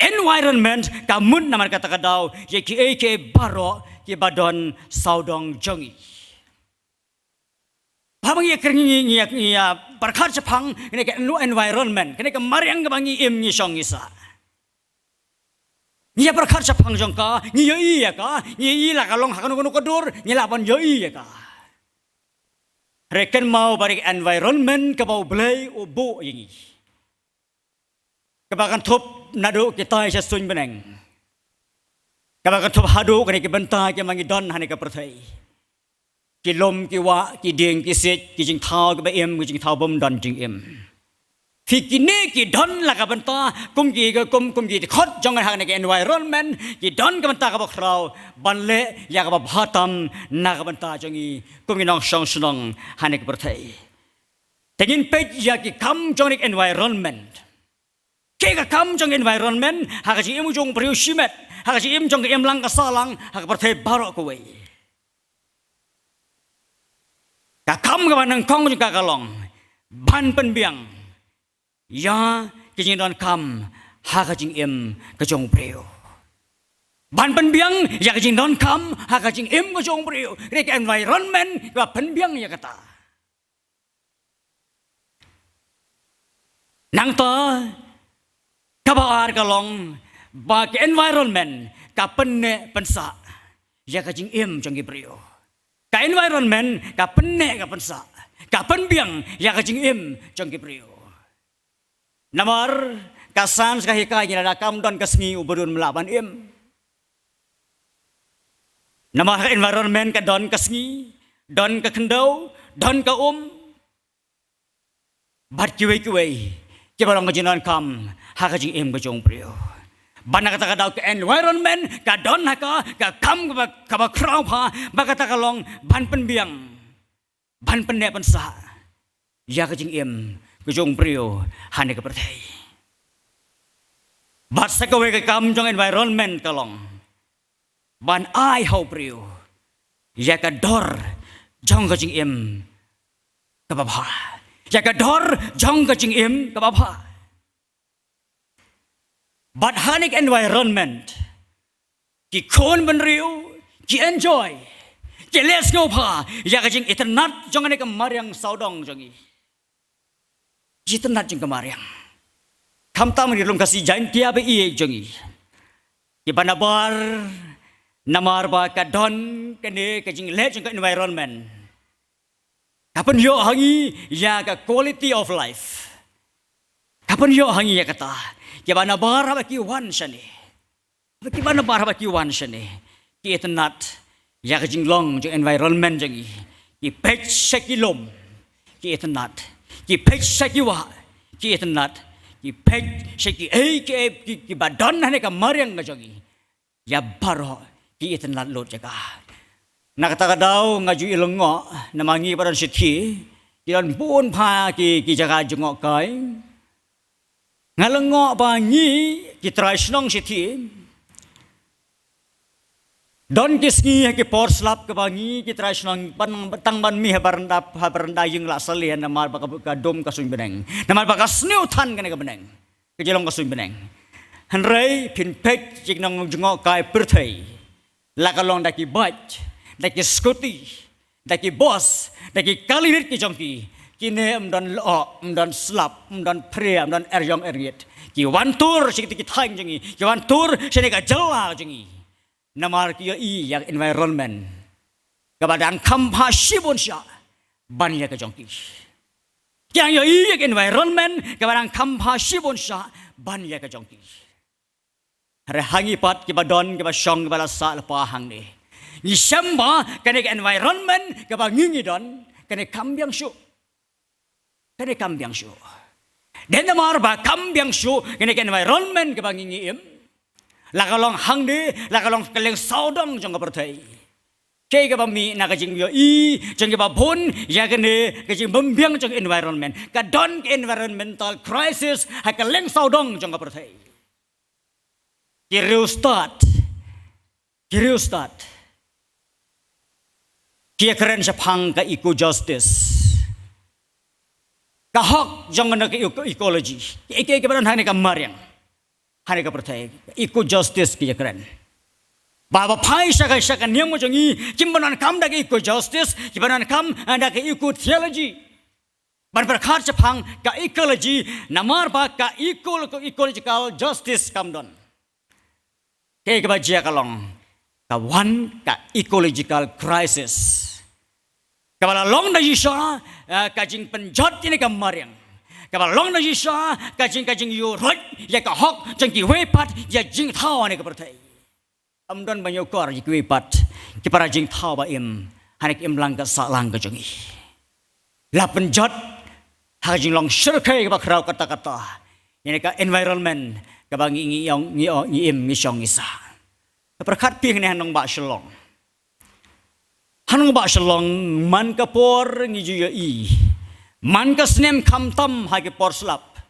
Environment ka mut namar kata ka daw ïa kiei kiei baroh kiba don sawdong jong ngi. Haba ngi ïa kren, ngi, ngi, ngi ïa pyrkhat shaphang kane ka environment, kane ka mariang kaba ngi im, ngi shong, ngi sah. Ngi ïa pyrkhat shaphang jong ka, ngi ïohi ïa ka, ngi ïohi la ka long ha kano kano ka dur, ngi lah ban ïohi ïa ka. Hynrei kynmaw ba dei ka environment kaba U Blei u buh ïa ngi, kaba kynthup naduh kita sha suiñ bneng, kaba kynthup haduh kine ki bynta kiba ngi don ha kane ka pyrthei. Ki lum, ki wah, ki dieng, ki siej, ki jingthaw kiba im, ki jingthaw bym don jingim. Phi, kine ki don la ka bynta kum ki, kum, kum ki dkhot jong ngi ha kane ka environment, ki don ka bynta kaba khraw ban leh ïa kaba bha tam na ka bynta jong ngi kum ki nongshong shnong ha kane ka pyrthei. Te ngin peit ïa ki kam jong kane ka environment. Kaei ka kam jong environment ha ka jingim jong u briew shimet, ha ka jingim jong ka imlang ka sahlang, ha ka pyrthei baroh kawei. Ka kam kaba nyngkong jong ka ka long ban pynbiang ïa ka jingdonkam ha ka jingim ka jong u briew. Ban pynbiang ïa ka jingdonkam ha ka jingim ka jong u briew. Kane ka environment kaba pynbiang ïa kata. Nangta kaba ar ka long ba ka environment ka pynneh pynsah ïa ka jingim jong ki briew. Ka environment ka pynneh, ka pynsah, ka pynbiang ïa ka jingim jong ki briew. Namar ka science ka hikai ngi lada kam don ka sngi u briew um lah ban im. Namar ka environment ka don ka sngi, don ka khyndew, don ka um, bad kiwei kiwei kiba long ka jingdonkam ha ka jingim ka jong u briew. Bad na kata ka daw ka environment ka don ha ka, ka kam kaba, kaba khraw bha, ba kata ka long ban pynbiang, ban pynneh pynsah ïa ka jingim ka jong u briew ha kane ka pyrthei. Bad sa kawei ka kam jong environment ka long ban ai ha u briew ïa ka dor jong ka jingim kaba bha. Ïa ka dor jong ka jingim kaba bha. Bad ha kane ka environment ki khun bynriew ki enjoy, ki leh sngewbha ïa ka jingitynnad jong kane ka mariang sawdong jong ngi. Itynnad jong ka mariang. Khamtam ki lum Khasi Jaiñtia ba ïeit jong ngi, kiba nabar namar ba ka don kane ka jingleh jong ka environment, ka pynïoh ha ngi ïa ka quality of life. Ka pynïoh ha ngi ïa kata. Kiba nabar haba ki wan shane, kiba nabar haba ki wan shane, ki itynnad ïa ka jinglong jong environment jong ngi. Ki peit sha ki lum, ki itynnad. Ki peit sha ki wah, ki itynnad. Ki peit sha kiei kiei ki, kiba don ha kane ka mariang ka jong ngi. Ïa baroh ki itynnad lut ïa ka. Na kata ka daw nga ju i lyngngoh namar ngi ba don shithi, ki don bun bha ki, ki jaka jngohkai. Nga lyngngoh ba ngi ki trai shnong shithi, don ki sngi ha ki por slap kaba ngi ki trai shnong ban tang ban mih ha baranda, ha baranda ïing la salian namar ba ka, ka dum ka suiñ bneng, namar ba ka sniew than kane ka bneng. Ka jinglong ka suiñ bneng. Hynrei phin peit ki nongjngohkai pyrthei, la ka long da ki bike, da ki scooty, da ki bus, da ki kali rit ki jong ki, kine ym don lyoh, ym don slap, ym don phria, ym don er ïong er ngit. Ki wan tur sha kito ki thaiñ jong ngi, ki wan tur sha kane ka jylla jong ngi. Namar ki ïohi ïa ka environment kaba dang kham bha shibun shah ban ïa ka jong ki. Ki dang ïohi ïa ka environment kaba dang kham bha shibun shah ban ïa ka jong ki. Hynrei ha ngi pat kiba don, kiba shong, kiba la sah lypa hangne, ngi shem ba kane ka environment kaba ngi ngi don, kane kam biang shuh. Kane kam biang shuh. Dei namar ba kam biang shuh kane ka environment kaba ngi ngi im, la ka long hangne, la ka long kylleng sawdong jong ka pyrthei. Kaei kaba mih na ka jingïohi jong kiba bun ïa kane ka jingbymbiang jong environment. Ka don ka environmental crisis ha kylleng sawdong jong ka pyrthei. Ki riewstad, ki riewstad ki ïakren shaphang ka eco justice, ka hok jong kane ka eco-, ecology. Ki, ki, kiba don hangne ka mariang, hangne ka pyrthei, eco justice ki ïakren. Ba, ba phai sha ka, sha ka niam jong ngi, kim pyndonkam da ka eco justice, kim pyndonkam, eh, da ka eco theology ban pyrkhat shaphang ka ecology, namar ba ka eco-, ecological justice kam don. Kaei kaba jia ka long, ka wan ka ecological crisis, kaba la long da shisha, eh, ka jingpynjot ïa kane ka mariang, kaba la long da shisha ka jing, ka jingïuhroit ïa ka hok jong kiwei pat ïa jingthaw ha kane ka pyrthei. Ym don ba ñiewkor ïa kiwei pat ki para jingthaw ba im ha kane ka imlang ka sahlang ka jong ngi. La pynjot ha ka jinglong shyrkhei kaba khraw katta katta ïa kane ka environment kaba ngi, ngi ïong, ngi ïong, ngi im, ngi shong, ngi sah. Pyrkhat phi hangne ha nongbah Shillong. Ha nongbah Shillong man ka por ngi ju ïohi, man ka snem khamtam ha ki por slap,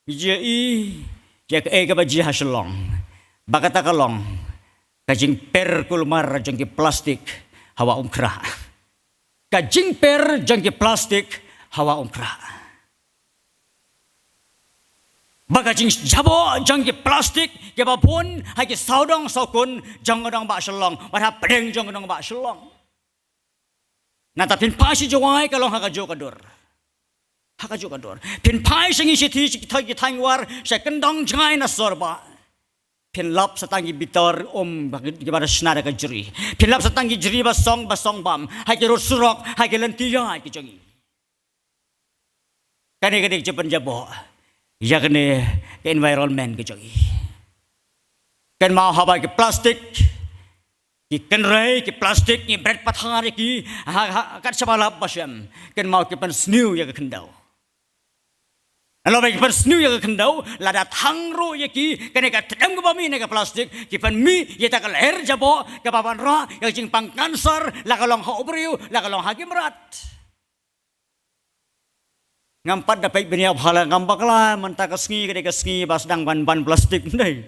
ngi ju ïohi ïa kaei kaba jia ha Shillong, ba kata ka long ka jingper kulmar jong ki plastik ha Wah Umkhrah. Ka jingper jong ki plastik ha Wah Umkhrah. Ba ka jingjaboh jong ki plastik kiba bun ha ki sawdong sawkun jong ka nongbah Shillong, bad hapdeng jong ka nongbah Shillong. Nangta phin phai sha Jowai ka long ha kajuh ka dur. Ha kajuh ka dur. Phin phai sha ngi shithi, sha ki thaiñ, ki thaiñ War, sha kyndong jngai na Sorbah, phin lap sa tang ki bitor um ba ki, kiba la shna da ka jri. Phin lap sa tang ki jri ba song, ba song bam ha ki rud surok, ha ki lynti ïaid ki jong ngi. Kane ka dei ka jingpynjaboh ïa kane ka environment ka jong ngi. Kynmaw haba ki plastik, ki kynrei ki plastik ngi bret pathar ïa ki ha, ha, kat shaba lap ba shem, kynmaw ki pynsniew ïa ka khyndew. Nalor ba ki pynsniew ïa ka khyndew, lada thang ruh ïa ki, kane ka tdem kaba mih na ka plastik, ki pynmih ïa kata ka lyer jaboh kaba wanrah ïa ka jingpang cancer, la ka long ha u briew, la ka long ha ki mrad. Ngam pat da peit bniah bha la, ngam bakla mynta ka sngi ka dei ka sngi ba sdang ban ban plastik, ym dei.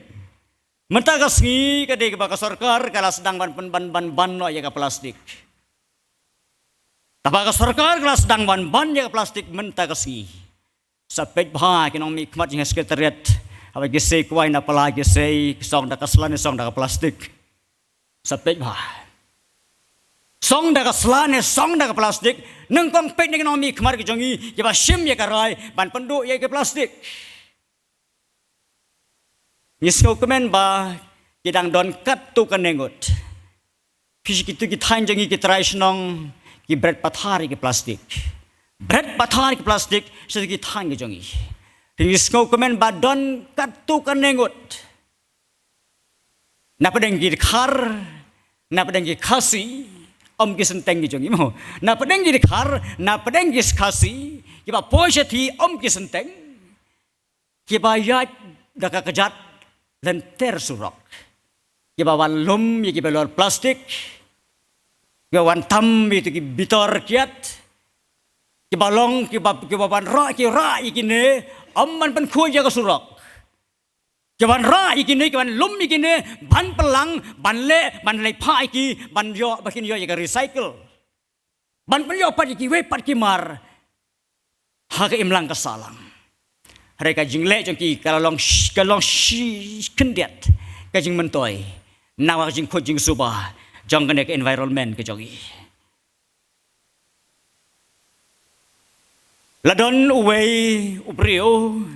Mynta ka sngi ka dei kaba ka sorkar ka la sdang ban pyn-, ban, ban, ban noh ïa ka plastik. Tangba ka sorkar ka la sdang ban ban ïa ka plastik mynta ka sngi. Sa peit bha ki nongmihkhmat jong ka Secretariat, haba ki sei kwai na pla, ki sei, ki song da ka sla ne song da ka plastik. Sa peit bha. Song da ka sla ne song da ka plastik, nyngkong peit na ki nongmihkhmat ki jong ngi kiba shim ïa ka rai ban pynduh ïa ka plastik. Ngi sngewkmen ba ki dang don katto katne ngut. Phi sha kito ki thaiñ jong ngi, ki trai shnong, ki bret pathar ïa ki plastik. Bret pathar ïa ki plastik sha kito ki thaiñ ki jong ngi. Te ngi sngewkmen ba don katto katne ngut. Na pdeng ki Dkhar, na pdeng ki Khasi, ym ki Synteng ki jong ngi mo. Na pdeng ki Dkhar, na pdeng ki Khasi, kiba poi shathie, ym ki Synteng, kiba ïaid da ka kjat lynter surok, kiba wan lum ïa ki bilor plastik, kiba wan tam ïa ki bitor kiad, kiba long, kiba, kiba wanrah, ki rah ïa kine, ym ban pynkhuid ïa ka surok. Ki wanrah ïa kine, ki wan lum ïa kine, ban pynlang, ban leh, ban leh phah ïa ki, ban ïoh, ba kin ïoh ïa ka recycle. Ban pynïoh pat ïa kiwei pat ki mar ha ka imlang ka sahlang. Hynrei ka jingleh jong ki ka la long sh-, ka long shi khyndiat ka jingmyntoi na ka jingkhuid jingsuba jong kane ka environment ka jong ngi. La don uwei u briew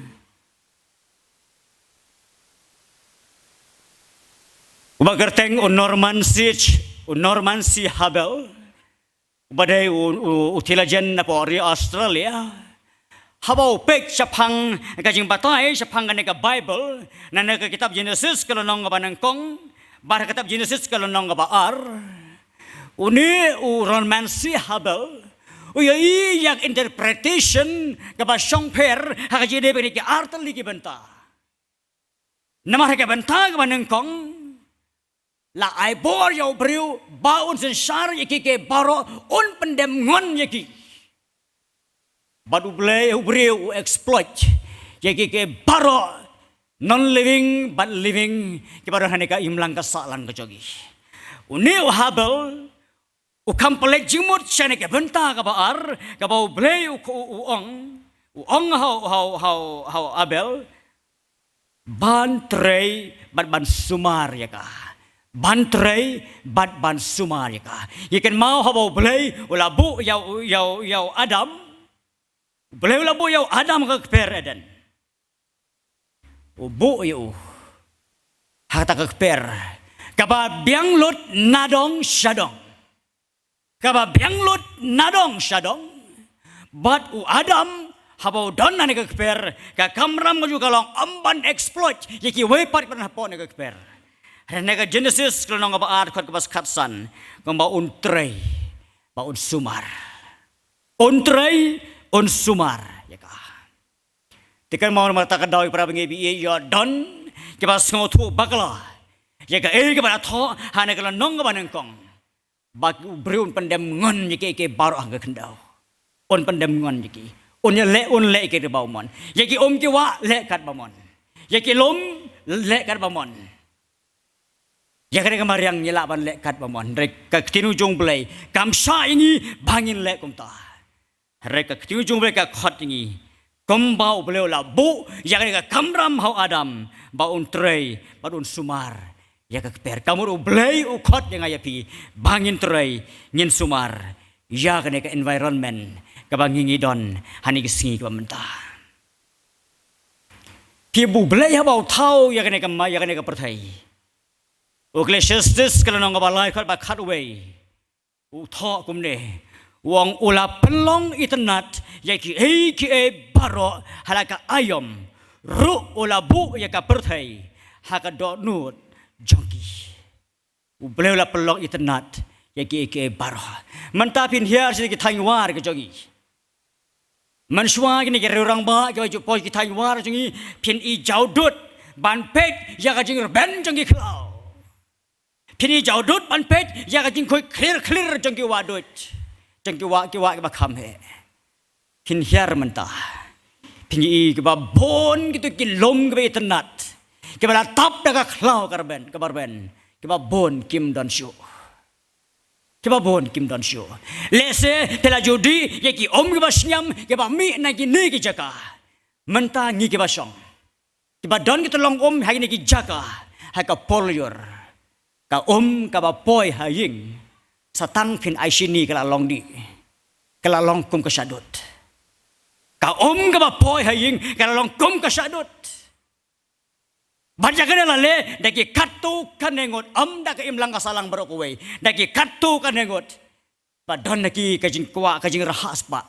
uba kyrteng u Norman Searle, u Norman C. Harbell. Ba dei u, u, u theologian na pdeng ri Australia. Haba u peit shaphang ka jingbatai shaphang kane ka Bible, na kane ka kitab Genesis ka lynnong kaba nyngkong, bad ka kitab Genesis ka lynnong kaba ar. Une u Roman C. Hubbell u ïohi ïa ka interpretation kaba shongpher ha ka jingïadei bad kine ki artylli ki bynta. Namar ha ka bynta kaba nyngkong, la ai bor ïa u briew ba un synshar ïa ki, ki baroh, un pyndem ngon ïa ki. Bad u Blei, u briew u exploit ïa ki, ki baroh, non-living bad living, kiba don ha kane ka imlang ka sahlang ka jong ngi. Une u Hubbell u kham pynleit jingmut sha kane ka bynta kaba ar, kaba u Blei u, u, u ong, u ong ha u, ha u, ha u, ha u Hubbell, ban trei bad ban sumar ïa ka. Ban trei bad ban sumar ïa ka. Ngi kynmaw haba u Blei u la buh ïa u, ïa u, ïa u Adam. U Blei u la buh ïa u Adam ha ka kper Eden. U buh ïa u ha kata ka kper kaba biang lut nadong shadong. Kaba biang lut nadong shadong. Bad u Adam, haba u don ha kane ka kper, ka kamram ka jong u ka long ym ban exploit ïa kiwei pat kiba don hapoh kane ka kper. Hynrei ha ka Genesis ka lynnong kaba ar, dkhot kaba khatsan, kumba un trei bad un sumar. Un trei, un sumar ïa ka. Te kynmaw namar kata ka daw, para bangeit, ba ïa don kiba sngewthuh bakla ïa kaei kaba la thoh ha kane ka lynnong kaba nyngkong. Ba u briew un pyndem ngon ïa ki, ïa ki baroh ha ka khyndew. Un pyndem ngon ïa ki. Un ïaleh, un leh ïa ki da ba u mon. Ïa ki um ki wah leh kat ba mon. Ïa ki lum leh kat ba mon. Ïa kane ka mariang ngi lah ban leh kat ba mon. Hynrei ka ktien u jong u Blei kam shah ïa ngi ba ngin leh kumta. Hynrei ka ktien u jong u Blei ka khot ïa ngi, kumba u Blei u la buh ïa kane ka kamram ha u Adam, ba un trei bad un sumar ïa ka kper. Ka mut u Blei u khot ïa nga ïa phi ba ngin trei, ngin sumar ïa kane ka environment kaba ngi ngi don ha kine ki sngi kiba mynta. Phi, u Blei haba u thaw ïa kane ka ma, ïa kane ka pyrthei, u Ecclesiastes ka lynnong kaba lai, dkhot ba khatwei, u thoh kumne. U ong, u la pynlong itynnad ïa kiei kiei baroh ha la ka aïom, ruh u la buh ïa ka pyrthei ha ka dohnud jong ki. U Blei u la pynlong itynnad ïa kiei kiei baroh. Mynta phin hiar sha ki thaiñ war ka jong ngi. Mynshuwa kine ki riew rangbah kiba ju poi ki thaiñ war jong ngi, phin ïa jaw dud ban peit ïa ka jingrben jong ki khlaw. Phin ïa jaw dud ban peit ïa ka jingkhuid khlir khlir jong ki wah duid, jong ki wah, ki wah kiba kham heh. Phin hiar mynta, phin ïa kiba bun kito ki lum kiba itynnad, kiba la tap da ka khlaw ka rben, kaba rben, kiba bun kim don shuh. Kiba bun kim don shuh. Lehse phi la ju dih ïa ki um kiba shngiam kiba mih na kine ki jaka. Mynta ngi kiba shong, kiba don ki tyllong um ha kine ki jaka, ha ka por lyiur, ka um kaba poi ha ïing, sa tang phin ai shini ka la long dih, ka la long kum ka shah dud. Ka um kaba poi ha ïing ka la long kum ka shah dud. Bad ïa kane la leh da ki katto katne ngut, ym da ka imlang ka sahlang baroh kawei, da ki katto katne ngut. Ba don ha ki ka jingkwah, ka jingrhah spah.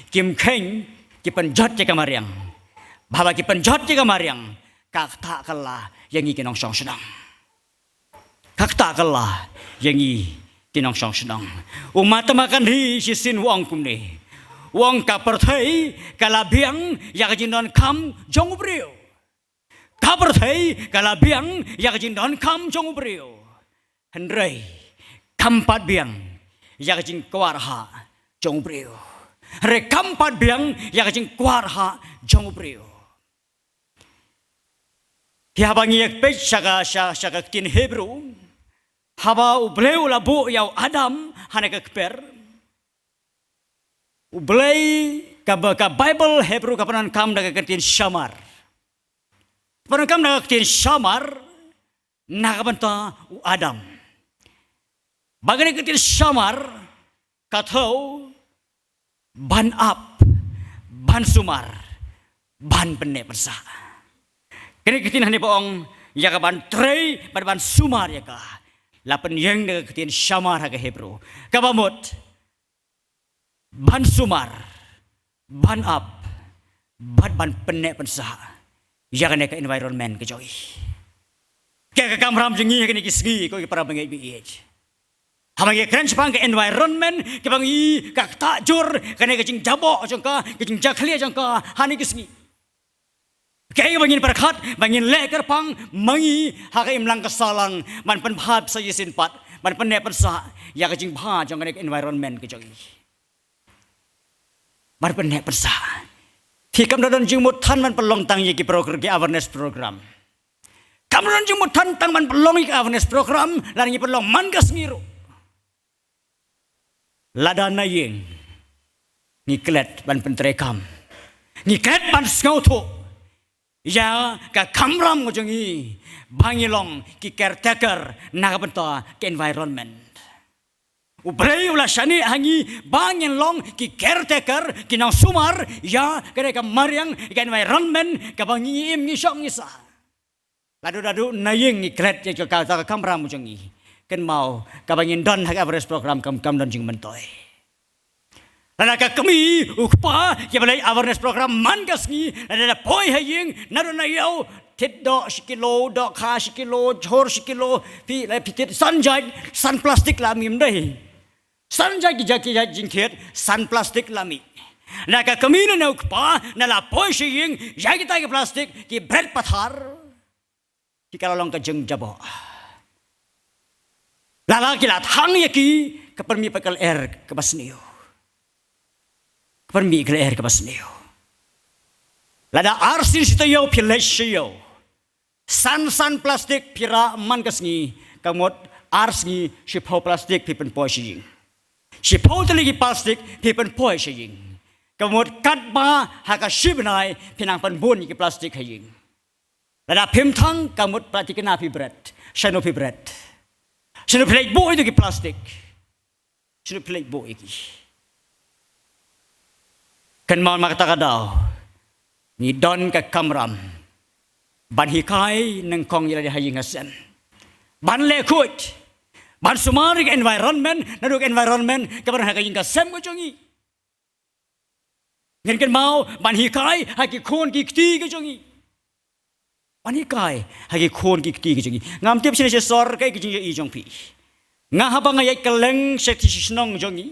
Kim kheiñ, ki pynjot ïa ka mariang. Ba haba ki pynjot ïa ka mariang, ka ktah kylla ïa ngi ki nongshong shnong. Ka ktah kylla ïa ngi ki nongshong shnong. U Mahatma Gandhi shisien u ong kumne. U ong ka pyrthei ka la biang ïa ka jingdonkam jong u briew. Ka pyrthei ka la biang ïa ka jingdonkam jong u briew. Hynrei kam pat biang ïa ka jingkwah rhah jong u briew. Hynrei kam pat biang ïa ka jingkwah rhah jong u briew. Te haba ngi ïa peit sha ka, sha, sha ka ktien Hebru, haba u Blei u la buh ïa u Adam ha kane ka kper, u Blei, ka ba, ka Baibl Hebru ka pyndonkam da ka ktien shamar. Pyndonkam da ka ktien shamar na ka bynta u Adam. Ba kane ka ktien shamar ka thew ban ap, ban sumar, ban pynneh pynsah. Kane ka ktien hangne ba ong ïa ka ban trei bad ban sumar ïa ka, la pynïeng da ka ktien shamar ha ka Hebru, kaba mut ban sumar, ban ap, bad ban pynneh pynsah ïa kane ka environment ka jong ngi. Ka, ka kamram jong ngi ha kine ki sngi, ko ki para bangeit baieit. Haba ngi kren shaphang ka environment kaba ngi, ka ktah jur, kane ka jingjaboh jong ka, ka jingjakhlia jong ka ha kine ki sngi. Kaei kaba ngin pyrkhat, ba ngin leh kyrpang ma ngi ha ka imlang ka sahlang, ban pynbha shisien pat, ban pynneh pynsah ïa ka jingbha jong kane ka environment ka jong ngi. Ban pynneh pynsah. Phi kam da don jingmut than ban pynlong tang ïa ki progr-, ki awareness program. Kam da don jingmut than tang ban pynlong ïa ki awareness program, lada ngi pynlong man ka sngi ruh. Lada na ïing ngi klet ban pyntreikam, ngi klet ban sngewthuh ïa ka kamram ka jong ngi, ba ngin long ki caretaker na ka bynta ka environment. U Blei u la shaniah ha ngi ba ngin long ki caretaker, ki nongsumar ïa kane ka mariang, ka environment kaba ngi im, ngi shong, ngi sah. Lada, lada na ïing ngi klet ïa ka, ka, ka kamram ka jong ngi, kynmaw, kaba ngin don ha ka awareness program kam, kam don jingmyntoi. Lada ka kmie, u kpa, kiba leh awareness program man ka sngi, lada la poi ha ïing, naduh na ïew, thied doh shi kilo, dohkha shi kilo, jhur shi kilo, phi, la phi thied san jait, san plastik la mih, ym dei? San jait ki jait, ki jait jingthied, san plastik la mih. Lada ka kmie ne u kpa, lada la poi sha ïing, ïa kita ki plastik, ki bret pathar, ki, ka la long ka jingjaboh. Lada ki la thang ïa ki, ka pynmih pat ka lyer kaba sniew. Ka pynmih ka lyer kaba sniew. Lada arsien shi taïew phi leit sha ïew, san, san plastik phi rah man ka sngi, ka mut ar sngi shiphew plastik phi pynpoi sha ïing. Shiphew tylli ki plastik phi pynpoi sha ïing. Ka mut katba ha ka shi bnai phi nang pynbun ïa ki plastik ha ïing. Lada phim thang, ka mut pat thikna phi bret. Shano phi bret? Shano phi leit buh ïa ki plastik? Shano phi leit buh ïa ki? Kynmaw, namar kata ka daw ngi don ka kamram ban hikai nyngkong ïa lade ha ïing ha sem, ban leh khuid, ban sumar ïa ka environment, naduh ka environment kaba don ha ka ïing ka sem ka jong ngi. Ngin kynmaw ban hikai ha ki khun ki kti ki jong ngi. Ban hikai ha ki khun ki kti ki jong ngi. Ngam tip shane shisha kaei ka jingïohi jong phi. Nga haba nga ïaid kylleng sha ki shnong jong ngi,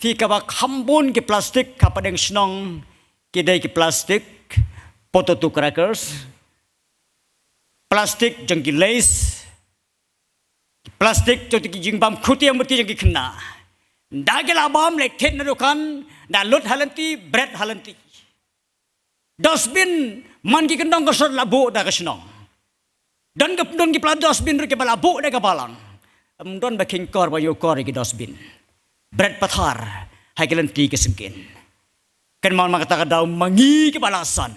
phi, kaba kham bun ki plastik ha pdeng shnong ki dei ki plastik potato crackers, plastik jong ki Lays, plastik jong ki jingbam khuti ïa murti jong ki khynnah. Da ki la bam, leit thied na dukan, da lut ha lynti, bret ha lynti. Dustbin man ki kyndong ka sor la buh da ka shnong. Don ka, don ki pla dustbin ruh kiba la buh da ka balang. Ym don ba kheiñ kor ba ïoh kor ïa ki dustbin. Bret pathar ha ki lynti ki syngkien. Kynmaw, namar kata ka daw ma ngi kiba la san,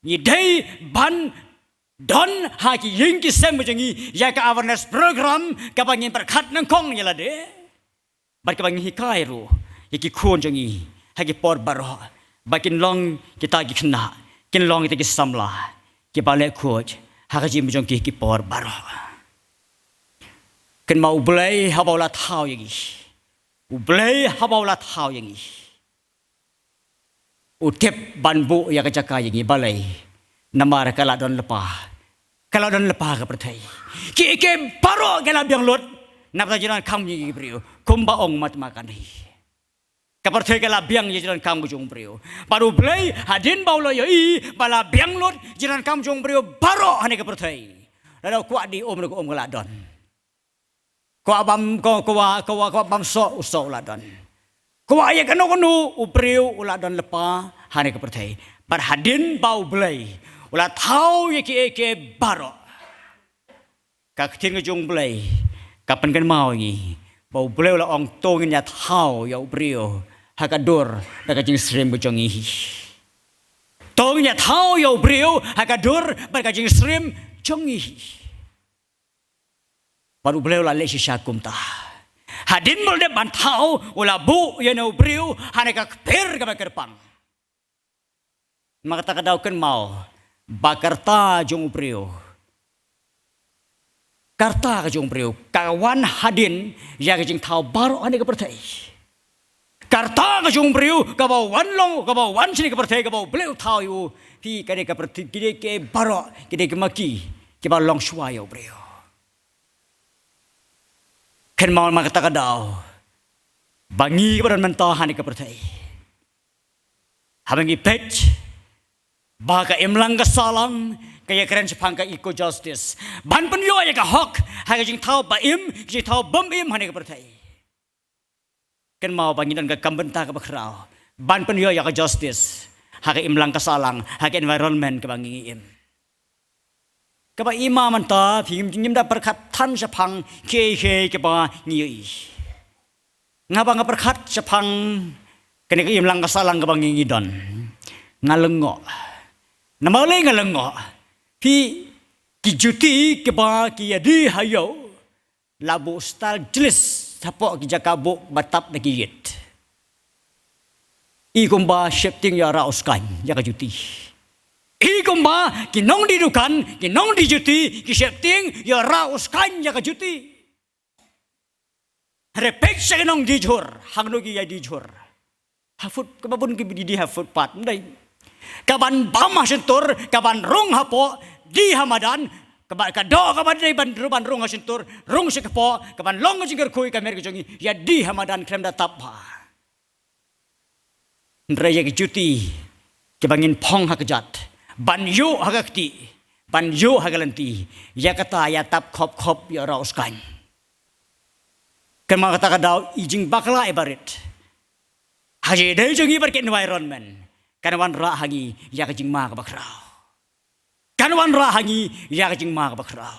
ngi dei ban don ha ki ïing ki sem jong ngi ïa ka awareness program kaba ngin pyrkhat nyngkong ïa lade, bad kaba ngin hikai ruh ïa ki khun jong ngi ha ki por baroh, ba kin long kita ki khynnah, kin long kita ki samla kiba leh khuid ha ka jingim jong ki ha ki por baroh. Kynmaw, U Blei haba u la thaw ïa ngi, U Blei haba u la thaw ïa ngi, u tip ban buh ïa ka jaka ïa ngi. Balei? Namar ka la don lypa. Ka la don lypa ka pyrthei. Kiei kiei baroh ki la biang lut na bynta jingdonkam jong ngi ki briew, kumba ong Mahatma Gandhi. Ka pyrthei ka la biang ïa jingdonkam ka jong u briew. Bad U Blei hadien ba u la ïohi ba la biang lut jingdonkam jong u briew baroh ha kane ka pyrthei, lada u kwah die um ruh ka um ka la don. Kwah bam, kwah, kwah, kwah, kwah bam soh, u soh u la don. Kwah ïa kano kano u briew u la don lypa ha kane ka pyrthei. Bad hadien ba U Blei u la thaw ïa kiei kiei baroh, ka ktien ka jong U Blei ka pynkynmaw ïa ngi ba U Blei u la ong, to ngin ïa thaw ïa u briew ha ka dur bad ka jingsyriem ka jong ngi hi. To ngin ïa thaw ïa u briew ha ka dur bad ka jingsyriem jong ngi hi. Bad U Blei u la leh shisha kumta. Hadien ba u la dep ban thaw, u la buh ïa une u briew ha kane ka kper kaba kyrpang. Namar kata ka daw kynmaw ba ka rta jong u briew, ka rta ka jong u briew ka wan hadien ïa ka jingthaw baroh ha kane ka pyrthei. Ka rta ka jong u briew kaba wan long, kaba wan shane ka pyrthei, kaba U Blei u thaw ïa u. Phi, ka dei ka pyrthei, ki dei ki baroh, ki dei ki ma ki, kiba long shuwa ïa u briew. Kynmaw ma kata ka daw ba ngi kiba don mynta ha kane ka pyrthei, haba ngi peit ba ka imlang ka sahlang ka ïakren shaphang ka eco justice, ban pynïoh ïa ka hok ha ka jingthaw ba im, ka jingthaw bym im ha kane ka pyrthei. Kynmaw ba ngi don ka kam bynta kaba khraw ban pynïoh ïa ka justice ha ka imlang ka sahlang, ha ka environment kaba ngi im. Kaba i ma mynta, phi, ngim, ngim da pyrkhat than shaphang kiei kiei kiba ngi ïohi. Nga ba nga pyrkhat shaphang kane ka imlang ka sahlang kaba ngi, ngi don, nga lyngngoh. Namar lei nga lyngngoh? Phi, ki juti kiba ki ïa die ha ïew la buh style jlis hapoh ki jaka buh ba tap da ki ïit. I kumba sheptieng ïa rah u skaiñ ïa ka juti. I kumba ki nongdie dukan, ki nongdie juti ki sheptieng ïa rah u skaiñ ïa ka juti. Hynrei peit sha ki nongdie jhur, hangno ki ïa die jhur? Ha foot, kaba bun ki die ha footpath, ym dei? Kaban bam ha shyntur, kaban rung hapoh, die ha madan, kaba, ka doh kaba dei ban, ban rung ha shyntur, rung sha kpoh, kaban long ka jingkyrkhu ïa ka met ka jong ngi, ïa die ha madan khlem da tap bha. Hynrei ïa ki juti kiba ngin phong ha kjat, ban ïuh ha ka kti, ban ïuh ha ka lynti, ïa kata ïa tap khop khop ïa rah u skaiñ. Kynmaw kata ka daw, i jingbakla iba rit ha ka jingïadei jong ngi bad ka environment kan wanrah ha ngi ïa ka jingma kaba khraw. Kan wanrah ha ngi ïa ka jingma kaba khraw.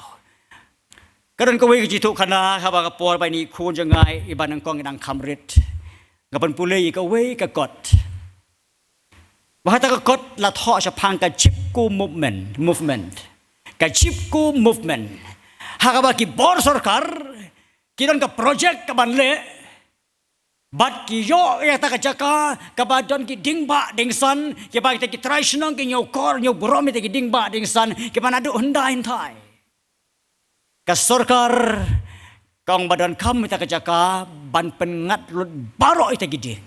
Ka don kawei ka jingïathuhkhana, haba ka por ba ine i khun jong nga, i ba nyngkong, i dang kham rit, nga pynpule ïa kawei ka kot. Ba kata ka kot la thoh shaphang ka Chipko movement, movement. Ka Chipko movement. Ha kaba ki bor sorkar ki don ka project kaban leh, bad ki ïoh ïa kata ka jaka kaba don ki dieng bah dieng san, kiba kita ki trai shnong, ki hynñiewkor hynñiewburom ïa kita ki dieng bah dieng san, kiba naduh hyndai hynthai. Ka sorkar ka ong ba donkam ïa kata ka jaka ban pynngat lut baroh ïa kita ki dieng.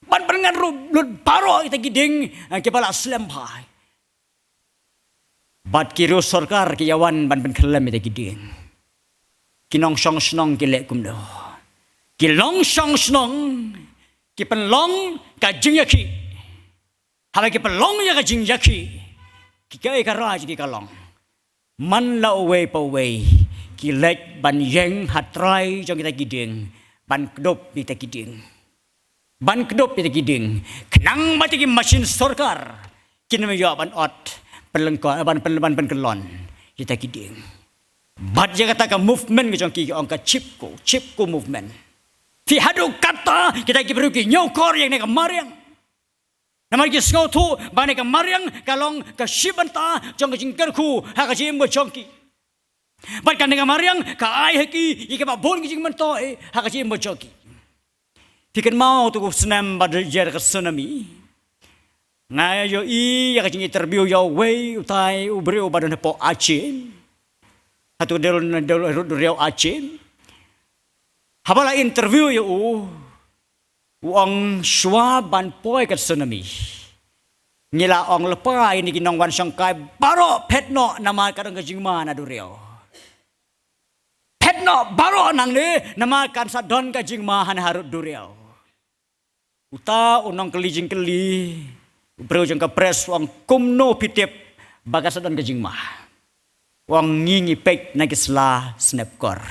Ban pynngat lut, lut baroh ïa kita ki dieng, eh, kiba la slem bha. Bad ki riew sorkar ki ïa wan ban pynkhyllem ïa kita ki dieng. Ki nongshong shnong ki leh kumno? Ki longshong shnong ki pynlong ka jingïakhih. Haba ki pynlong ïa ka jingïakhih, ki, ka, ka rai jong ki ka long, man la uwei pa uwei ki leit ban ïeng ha trai jong kita ki dieng, ban kdup ïa kita ki dieng. Ban kdup ïa kita ki dieng, khnang ba kita ki mashin sorkar kin ym ïoh ban ot, pynlyngkot, ban pyn, ban pynkyllon ïa kita ki dieng. Bad ïa kata ka movement ka jong ki, ki ong ka Chipko, Chipko movement. Phi, haduh katta kita ki briew ki hynñiewkor ïa kane ka mariang. Namar ki sngewthuh ba kane ka mariang ka long ka shi bynta jong ka jingkyrkhu ha ka jingim ka jong ki. Bad kane ka mariang ka ai ha ki ïa kiba bun ki jingmyntoi ha ka jingim ka jong ki. Phi kynmaw, tu u snem ba dei ka tsunami, nga ïohi ïa ka jinginterview ïa uwei utai u briew uba don hapoh Aceh. Hato dei, dei, dei, dei Aceh. Haba la interview ïa u, u ong shuwa ban poi ka tsunami, ngi la ong lypa ïa kine ki nongwan shongkai baroh phet noh namar ka don ka jingma na duriaw. Phet noh baroh nangne namar kan sa don ka jingma hangne harud duriaw. Uta u nongkylli jingkylli, u briew jong ka press, u ong kumno phi tip ba kan sa don ka jingma. U ong ngi ngi peit na ki sla snepkor.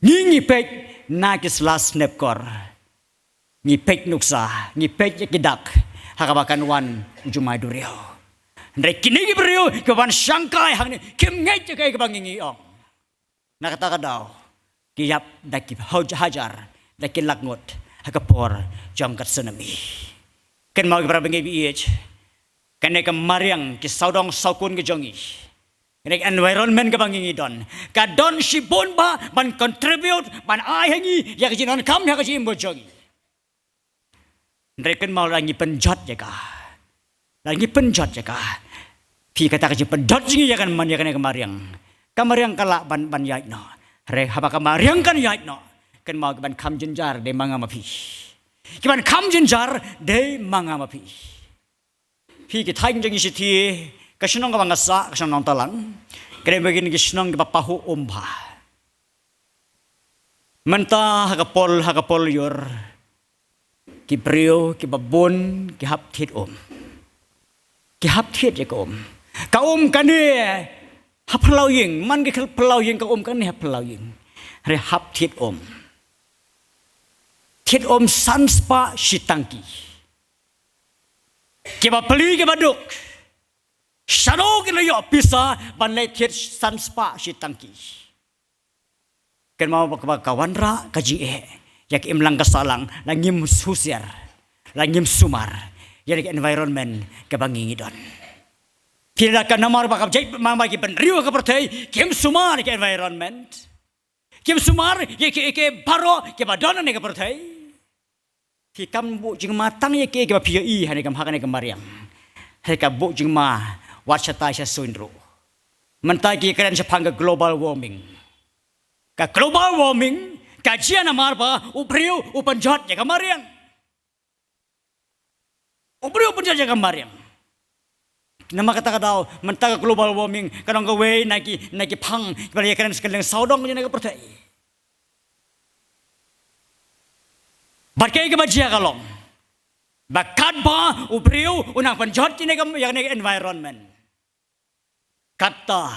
Ngi ngi peit na ki sla snepkor. Ngi peit nuksa, ngi peit ïa ki dak ha kaba kan wan u jumai duriaw. Hynrei kine ki briew kiba wan shongkai hangne kim ngeit ïa kaei kaba ngi ngi ong. Na kata ka daw ki ïap da ki haj-, hajar, da ki lak ngut ha ka por jong ka tsunami. Kynmaw ki para bangeit ba ïeit, kane ka mariang, ki sawdong sawkun ka jong ngi, kane ka environment kaba ngi ngi don, ka don shibun ba ban contribute, ban ai ha ngi ïa ka jingdonkam ha ka jingim ka jong ngi. Hynrei kynmaw, lada ngi pynjot ïa ka, lada ngi pynjot ïa ka, phi, kata ka jingpynjot jong ngi ïa ka man ïa kane ka mariang, ka mariang ka lah ban, ban ïaid noh. Hynrei haba ka mariang kan ïaid noh, Kynmaw, ki ban kham jynjar dei ma nga ma phi. Ki ban kham jynjar dei ma nga ma phi. Phi ki thaiñ jong ngi shithi, ka shnong kaba nga sah, ka shnong Nongtalang, ka dei ma ki shnong kiba pahuh um bha. Mynta ha ka por, ha ka por lyiur, ki briew kiba bun ki hap thied um. Ki hap thied ïa ka um. Ka um kane ha phyllaw ïing, man ki khlem phyllaw ïing, ka um kane ha phyllaw ïing. Hynrei hap thied um. Thied um san spah shi tang ki. Kiba pli kiba duk, shano kin ïoh pisa ban leit thied san spah shi tang ki? Kynmaw ba ka, ba ka wanrah ka jingeh ïa ka imlang ka sahlang, la ngim husiar, la ngim sumar ïa ka environment kaba ngi ngi don. Phi la ka namar ba ka jait ma, ma ki bynriew ka pyrthei kim sumar ïa ka environment. Kim sumar ïa ki, ïa ki baroh kiba don ha kane ka pyrthei. Phi kam buh jingma tang ïa ki, kiba phi ïohi ha kane ka, ha kane ka mariang. Hynrei ka buh jingma wat shatai sha suiñ ruh. Mynta ki kren shaphang ka global warming. Ka global warming ka jia namar ba u briew u pynjot ïa ka mariang. U briew u pynjot ïa ka mariang. Namar kata ka daw, mynta ka global warming ka long kawei na ki, na ki phang kiba la ïakren sha kylleng sawdong jong ka pyrthei. Bad kaei kaba jia ka long ba katba u briew u nang pynjot ïa kane ka, ïa kane ka environment, kata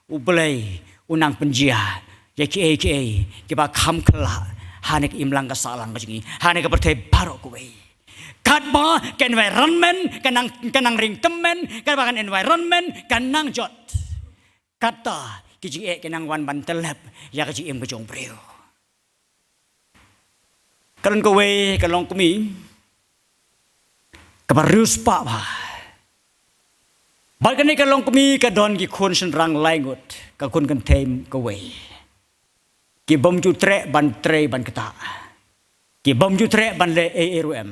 U Blei u nang pynjia ïa kiei kiei kiba kham khyllah ha kane ka imlang ka sahlang ka jong ngi, ha kane ka pyrthei baroh kawei. Katba ka environment ka nang, ka nang ring tymmen, katba ka environment ka nang jot, kata ki jingeh ki nang wan ban tyllep ïa ka jingim ka jong u briew. Ka don kawei ka longkmie kaba riewspah bha. Bad kane ka longkmie ka don ki khun shynrang lai ngut, ka khun kynthei kawei. Ki bym ju treh ban trei ban ktah. Ki bym ju treh ban leh ei ei ruh em.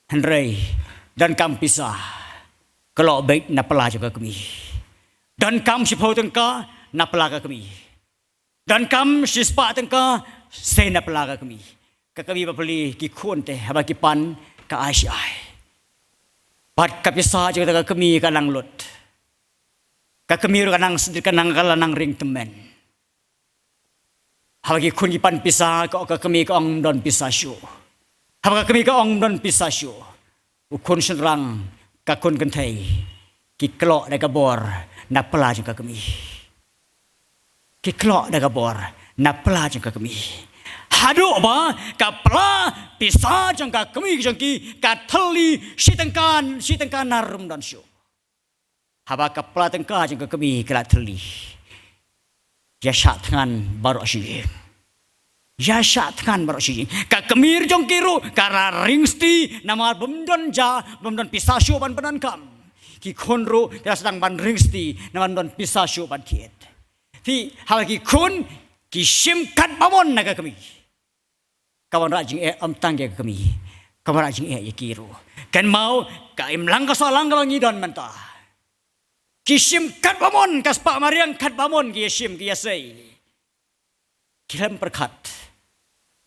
Hynrei donkam pisa, kloi beit na pla jong ka kmie. Donkam shiphew tyngka, na pla ka kmie. Donkam shispah tyngka, sei na pla ka kmie. Ka kmie ba pli, ki khun te haba ki pan ka ai shi ai. Bad ka pisa jong kata ka kmie ka nang lut. Ka kmie ruh ka nang sdit, ka nang, ka la nang ring tymmen. Haba ki khun ki pan pisa, ka, ka kmie ka ong ym don pisa shuh. Haba ka kmie ka ong ym don pisa shuh, u khun shynrang, ka khun kynthei, ki kloi da ka bor na pla jong ka kmie. Ki kloi da ka bor na pla jong ka kmie. Haduh ba ka pla pisa jong ka kmie jong ki ka thylli shi tyngka, shi tyngka na rum don shuh. Haba ka pla tyngka jong ka kmie ka la thylli, ïa shah thngan baroh shi ïing. Ïa shah thngan baroh shi ïing. Ka kmie jong ki ruh ka la ring sti namar bym don ja, bym don pisa shuh ban pyndonkam. Ki khun ruh ki la sdang ban ring sti namar bym don pisa shuh ban thied. Phi, haba ki khun ki shim kat ba mon na ka kmie, ka wanrah jingeh ym tang ïa ka kmie, ka wanrah jingeh ïa ki ruh. Kynmaw, ka imlang ka sahlang kaba ngi don mynta, ki shim kat ba mon, ka spah mariang kat ba mon ki ïa shim, ki ïa sei. Khlem pyrkhat,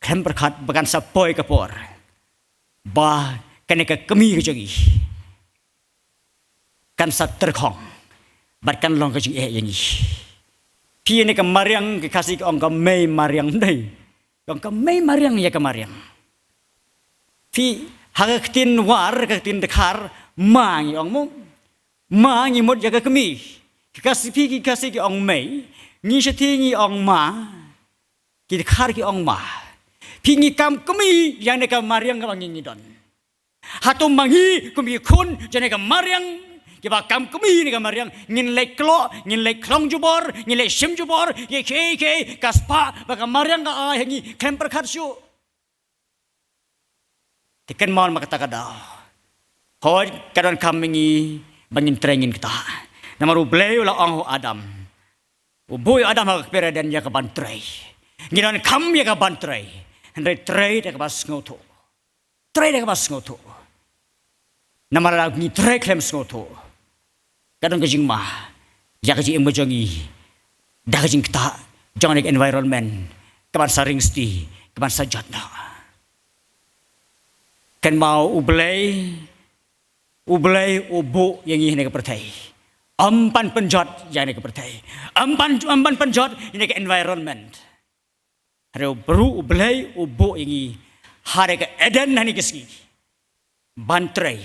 khlem pyrkhat ba kan sa poi ka por ba kane ka kmie ka jong ngi kan sa tyrkhong bad kan long ka jingeh ïa ngi. Phi, ïa kane ka mariang, ki Khasi ki ong ka mei mariang, ym dei? Ki ong ka mei mariang ïa ka mariang. Phi, ha ka ktien War, ka ktien Dkhar, ma ngi ong mo. Ma ngi mut ïa ka kmie. Ki Khasi, phi, ki Khasi ki ong mei, ngi shathie ngi ong ma, ki Dkhar ki ong ma. Phi, ngi kam kmie ïa kane ka mariang kaba ngi ngi don. Hato ma ngi kum ki khun jong kane ka mariang, kiba kam kmie ïa kane ka mariang, ngin leit kloi, ngin leit khlong jubor, ngin leit shim jubor ïa kiei kiei ka spah ba ka mariang ka ai ha ngi, khlem pyrkhat shuh? Te kynmaw, namar kata ka daw, hooid, ka donkam ma ngi ba ngin trei ngin ktah. Namar U Blei u la ong ha u Adam, u buh ïa u Adam ha ka kper Eden ïa ka ban trei. Ngi donkam ïa ka ban trei, hynrei trei da kaba sngewthuh. Trei da kaba sngewthuh. Namar lada ngi trei khlem sngewthuh, ka don ka jingma ïa ka jingim ka jong ngi da ka jingktah jong ka environment ka ban sa ring sti, ka ban sa jot noh. Kynmaw U Blei, U Blei u buh ïa ngi ha kane ka pyrthei. Ym ban pynjot ïa kane ka pyrthei. Ym ban, ym ban pynjot ïa kane ka environment. Hynrei u briew, U Blei u buh ïa ngi ha kane ka Eden ha kane ka sngi ban trei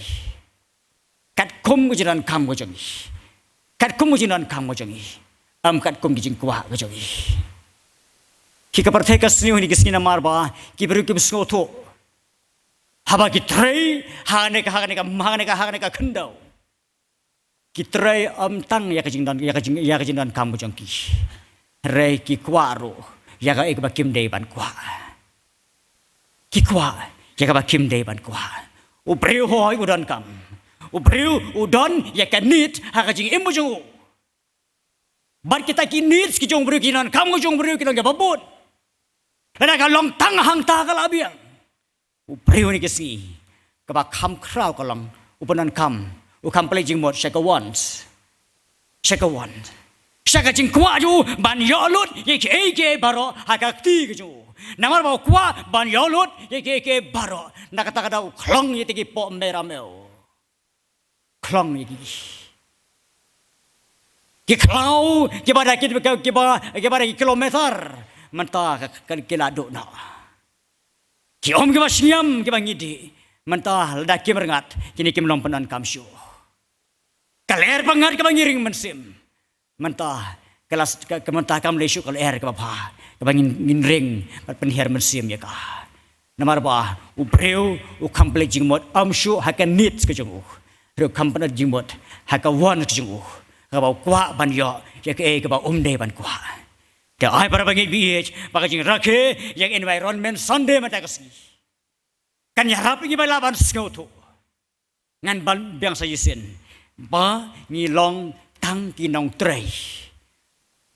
katkum ka jingdonkam ka jong ngi. Katkum ka jingdonkam ka jong ngi. Ym katkum ka jingkwah ka jong ngi. Ki, ka pyrthei ka sniew ha kane ka sngi namar ba ki briew kim sngewthuh. Haba ki trei ha kane ka, ha kane ka, ha kane ka, ha kane ka khyndew, ki trei ym tang ïa ka jingdon, ïa ka jing, ïa ka jingdonkam ka jong ki. Hynrei ki kwah ruh ïa kaei kaba kim dei ban kwah. Ki kwah ïa kaba kim dei ban kwah. U briew hooid u donkam. U briew u don ïa ka need ha ka jingim ka jong u. Bad kita ki needs ki jong u briew, ki jingdonkam ka jong u briew ki long kiba bun. Lada ka long tang hangta ka la biang. U briew ha kane ka sngi kaba kham khraw ka long u pyndonkam, u kham pynleit jingmut sha ka wants. Sha ka wants. Sha ka jingkwah jong u ban ïoh lut ïa kiei kiei baroh ha ka kti ka jong u. Namar ba u kwah ban ïoh lut ïa kiei kiei baroh, na kata ka daw u khlong ïa kita ki poh mei ramew. Khlong ïa ki. Ki khlaw kiba da ki, kiba, kiba da ki kilometer mynta ka, ka, ki la duh noh. Ki um kiba shngiam kiba ngi dih mynta lada kim rngat, kine kim long pyndonkam shuh. Ka lyer ba ngat kaba ngi ring mynsiem mynta ka la, ka, ka mynta kam leit shuh ka lyer kaba bha kaba ngin, ngin ring bad pynhiar mynsiem ïa ka. Namar ba u briew u kham pynleit jingmut ym shuh ha ka needs ka jong u. Hynrei u kham pynleit jingmut ha ka wants ka jong u, kaba u kwah ban ïoh ïa kaei kaba um dei ban kwah. Te ai para bangeit ba ïeit ba ka jingrakhe ïa ka Environment Sunday mynta ka sngi kan ïarap ïa ngi ba lah ban sngewthuh. Ngan ban biang sa shisien ba ngi long tang ki nongtrei.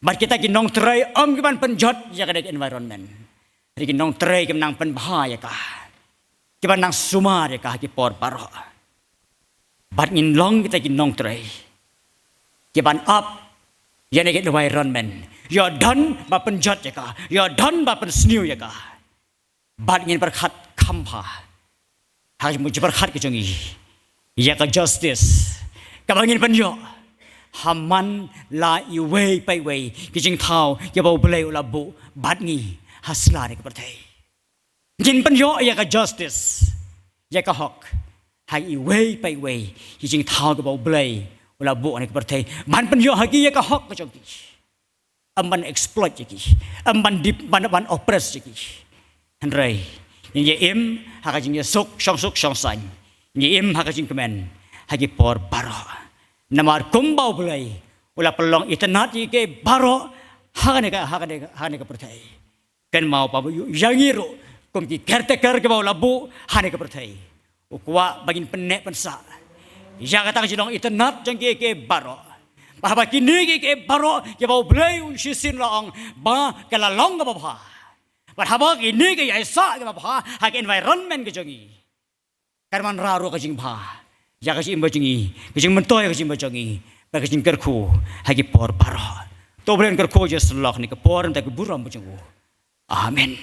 Bad kita ki nongtrei ym ki ban pynjot ïa ka dei ka environment. Hynrei ki nongtrei ki ban nang pynbha ïa ka, ki ban nang sumar ïa ka ha ki por baroh. Bad ngin long kita ki nongtrei ki ban ap ïa kane ka environment. Ïoh don ba pynjot ïa ka, ïoh don ba pynsniew ïa ka. Bad ngin pyrkhat kham bha ha ka jingpyrkhat ka jong ngi ïa ka justice kaba ngin pynïoh ha man la iwei pa iwei ki jingthaw kiba U Blei u la buh bad ngi ha sla ne ka pyrthei. Ngin pynïoh ïa ka justice, ïa ka hok ha iwei pa iwei ki jingthaw kiba U Blei u la buh ne ka pyrthei. Ban pynïoh ha ki ïa ka hok ka jong ki. Ym ban exploit ïa ki, ym ban dip, ban, ban oppress ïa ki. Hynrei ngin ïa im ha ka jingïasuk, shongsuk shongsaiñ. Ngin ïa im ha ka jingkmen ha ki por baroh. Namar kumba U Blei u la pynlong itynnad ïa ki baroh ha kane ka, ha kane ka, ha kane ka pyrthei. Kynmaw ba ïa ngi ruh kum ki caretaker kiba u la buh ha kane ka pyrthei, u kwah ba ngin pynneh pynsah ïa kata ka jinglong itynnad jong ki, ki baroh. Ba haba kine ki, ki baroh kiba U Blei u shisien la ong ba ka la long kaba bha, bad haba kine ki ïaisah kiba bha ha ka environment ka jong ngi, kan wanrah ruh ka jingbha ïa ka jingim ka jong ngi, ka jingmyntoi ka jingim ka jong ngi, bad ka jingkyrkhu ha ki por baroh. To U Blei un kyrkhu ïa u syllok ne ka por, na ka bynta ka burom ka jong u. Amen.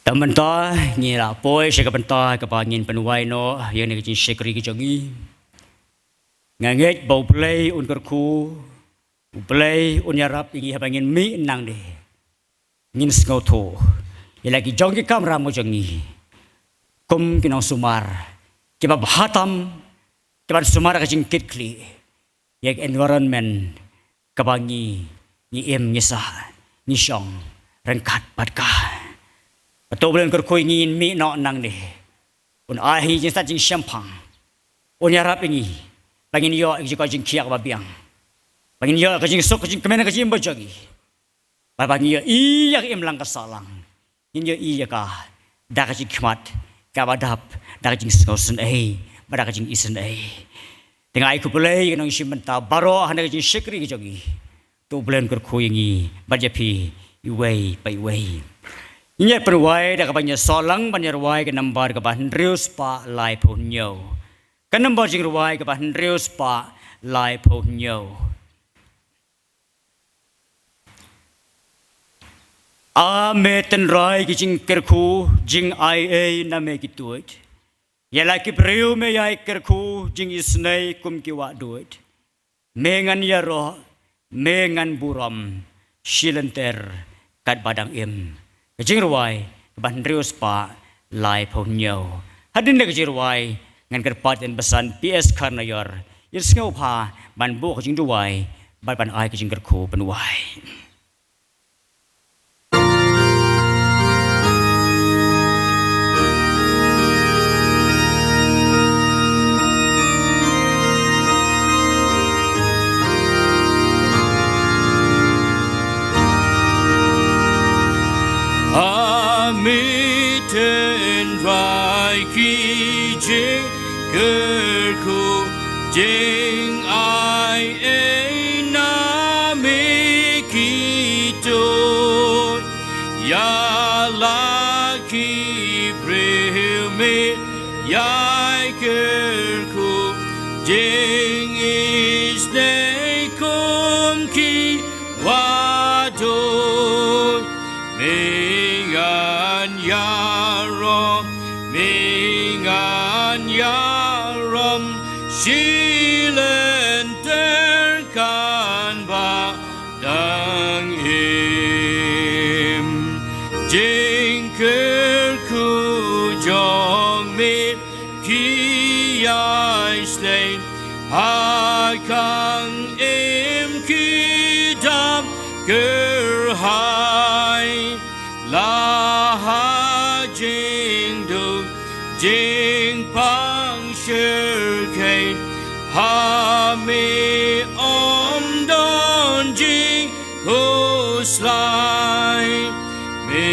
Te mynta ngi la poi sha ka bynta kaba ngin pynwai noh ïa kane ka jingshakri ka jong ngi. Nga ngeit ba U Blei un kyrkhu, U Blei un ïarap ïa ngi haba ngin mih nangne. Ngin sngewthuh ïa la ki jong ki kamram ka jong ngi kum ki nongsumar kiba bha tam, kiban sumar ka jingkitkhlieh ïa ka environment kaba ngi, ngi im, ngi sah, ngi shong ryngkat bad ka. Ba to U Blei un kyrkhu ïa ngi, ngin mih noh nangne. Un ai ha ngi jingstad jingshemphang. Un ïarap ïa ngi ba ngin ïoh ïa ka jingkoit jingkhiah kaba biang, ba ngin ïoh ïa ka jingsuk ka jingkmen ha ka jingim ka jong ngi. Bad ba ngin ïohi ïa ka imlang ka sahlang, ngin ïohi ïa ka da ka jingkhmat kaba dap, da ka jingsngewsynei bad da ka jingisynei. Te nga ai khublei ïa ki nongshim bynta baroh ha kane ka jingshakri ka jong ngi. To U Blei un kyrkhu ïa ngi bad ïa phi iwei pa iwei. Ngin ïa pynwai da kaban ïa sahlang ban ïa rwai ka number kaba hynriew spah laiphew hynñiew. Ka number jingrwai kaba hynriew spah laiphew hynñiew. A me tynrai ki jingkyrkhu, jingai ei na me ki tuid. Ïa la ki briew me ïai kyrkhu, jingisynei kum ki wah duid. Me ngan ïaroh, me ngan burom, shi lynter katba dang im. Ka jingrwai kaba hynriew spah laiphew hynñiew. Hadien ka jingrwai ngan kyrpad ïa u Bah San P S Kharnaior, ïa u sngewbha ban buh ka jingduwai bad ban ai ka jingkyrkhu ban wai. A me tynrai ki jingkyrkhu, jingai ei na me ki tuid. Ïa la ki briew me ïai kyrkhu, jingisynei kum ki wah duid. Me ngan ïaroh, me ngan ïarom, shi lynter katba dang im. Jingkyrkhu jong me ki ïai slem ha khang im, ki dap kyrhai. La ha jingduk jingpang shyrkhei, ha me ym don jingkhuslai. Me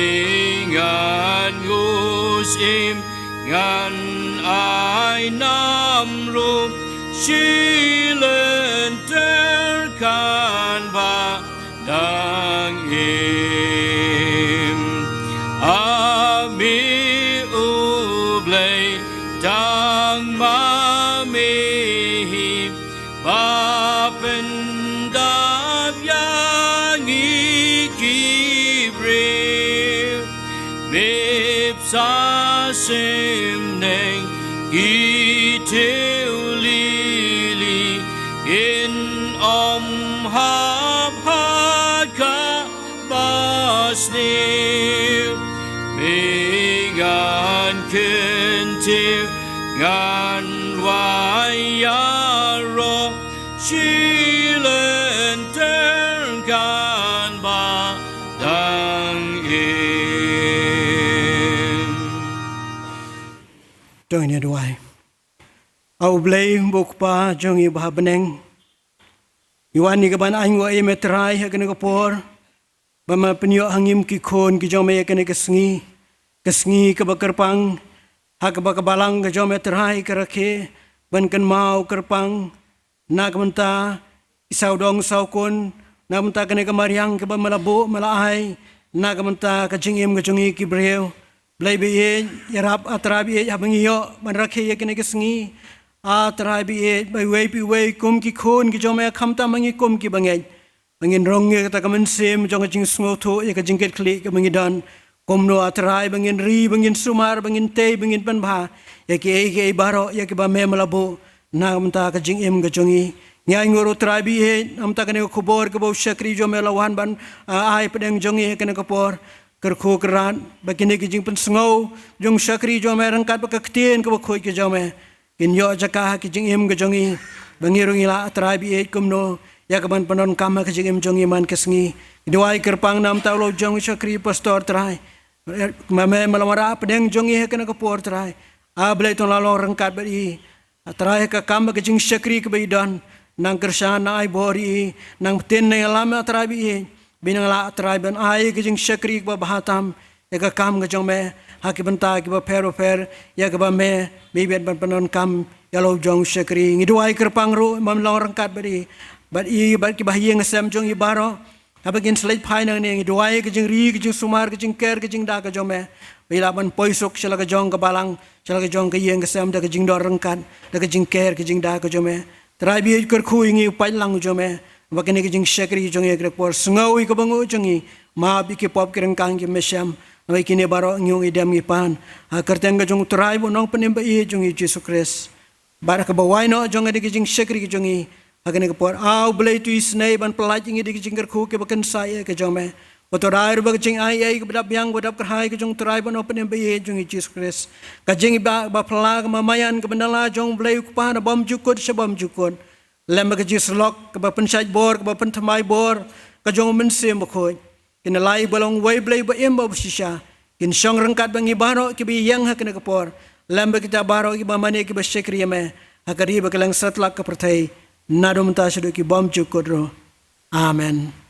ngan ngursa im, ngan ai nam ruh, shi lynter katba dang im. A me U Blei, tang ma me hi ba pyndap ïa ngi ki briew. Me bsa symneng ki tiew lili, kin ym hap ha kaba sniew. Me ngan kyntiew, ngan wai ïaroh, shi lynter katba dang im. To ngin ïa duwai. A U Blei, U Kpa jong ngi uba ha bneng, ngi wan ïa ka ban ainguh ïa me Trai ha kane ka por, ba me pynïoh ha ngi kum ki khun ki jong me ïa kane ka sngi, ka sngi kaba kyrpang, ha kaba ka balang ka jong me Trai ka rakhe ban kynmaw kyrpang na ka bynta ki sawdong sawkun, na ka bynta kane ka mariang kaba me la buh me la ai, na ka bynta ka jingim ka jong ngi ki briew. Blei ba ïeit, ïarap A Trai ba ïeit, haba ngi ïoh ban rakhe ïa kane ka sngi, A Trai ba ïeit, ba iwei pa iwei kum ki khun ki jong me, khamtam ma ngi kum ki bangeit, ba ngin rung ïa kata ka mynsiem jong ka jingsngewthuh ïa ka jingkitkhlieh kaba ngi don. Kumno A Trai ba ngin ri, ba ngin sumar, ba ngin tei, ba ngin pynbha ïa kiei kiei baroh ïa kiba me me la buh na ka bynta ka jingim ka jong ngi. Ngi ainguh ruh Trai ba ïeit, na ka bynta kane ka khubor kaba u shakri jong me la wan ban, ah, ai hapdeng jong ngi ha kane ka por. Kyrkhu kyrpad ba kine ki jingpynsngew jong u shakri jong me ryngkat bad ka ktien kaba khuid ka jong me kin ïoh jaka ha ki jingim ka jong ngi, ba ngi ruh ngi lah Trai ba ïeit kumno ïa ka ban pyndonkam ha ka jingim jong ngi man ka sngi. Ngi duwai kyrpang na ka bynta u lok jong u shakri pastor Trai, ma me me la wanrah hapdeng jong ngi ha kane ka por Trai. A Blei to la long ryngkat bad i, A Trai, ha ka kam bad ka jingshakri kaba i don, nang kyrshan, nang ai bor ïa i, nang pyntin, nang ïalam A Trai ba ïeit, ba i nang lah Trai ban ai ka jingshakri kaba bha tam ïa ka kam ka jong me ha ki bynta kiba pher ba pher ïa kaba me me bit ban pyndonkam ïa u lok jong u shakri. Ngi duwai kyrpang ruh ba me long ryngkat bad i, bad i bad kiba ha ïing ha sem jong i baroh. Haba kin sa leit phai nangne, ngi duwai ka jingri, ka jingsumar, ka jingker, ka jingda ka jong me, ba i lah ban poi suk sha la ka jong ka balang, sha la ka jong ka ïing ka sem da ka jingdon ryngkat, da ka jingker, ka jingda ka jong me. Trai ba ïeit, kyrkhu ïa ngi, u paidlang jong me, ba kane ka jingshakri jong ngi ha kane ka por, sngew ïa ka bang u jong ngi, map ïa ki pop ki ryngkang ki mynsiem. Namar kine baroh ngi ong ngi dem ngi pan ha ka kyrteng ka jong u Trai bad u Nongpynim ba ïeit jong ngi Jisu Khrist. Bad ha kaba wai noh jong ka jingshakri jong ngi ha kane ka por, A U Blei, to isynei ban pyllait ïa ngi da ki jingkyrkhu kiba kynsai ïa ka jong me. Bad to rai ruh ba ka jingai ïa kaba dap biang, kaba dap kyrhai ka jong u Trai bad u Nongpynim ba ïeit jong ngi Jisu Khrist, ka jingïaibah ba phylla, ka mamaïan, ka bynda la jong U Blei U Kpa na bymjukut sha bymjukut, lem bad ka jingsyllok kaba pynshait bor, kaba pynthymmai bor ka jong U Mynsiem Bakhuid, kin ïalai ba long uwei U Blei ba im bad ba shisha, kin shong ryngkat bad ngi baroh kiba ïeng ha kane ka por, lem bad kita baroh kiba mane, kiba shakri ïa me ha ka ri bad kylleng satlak ka pyrthei, naduh mynta shaduh ki bymjukut ruh. Amen.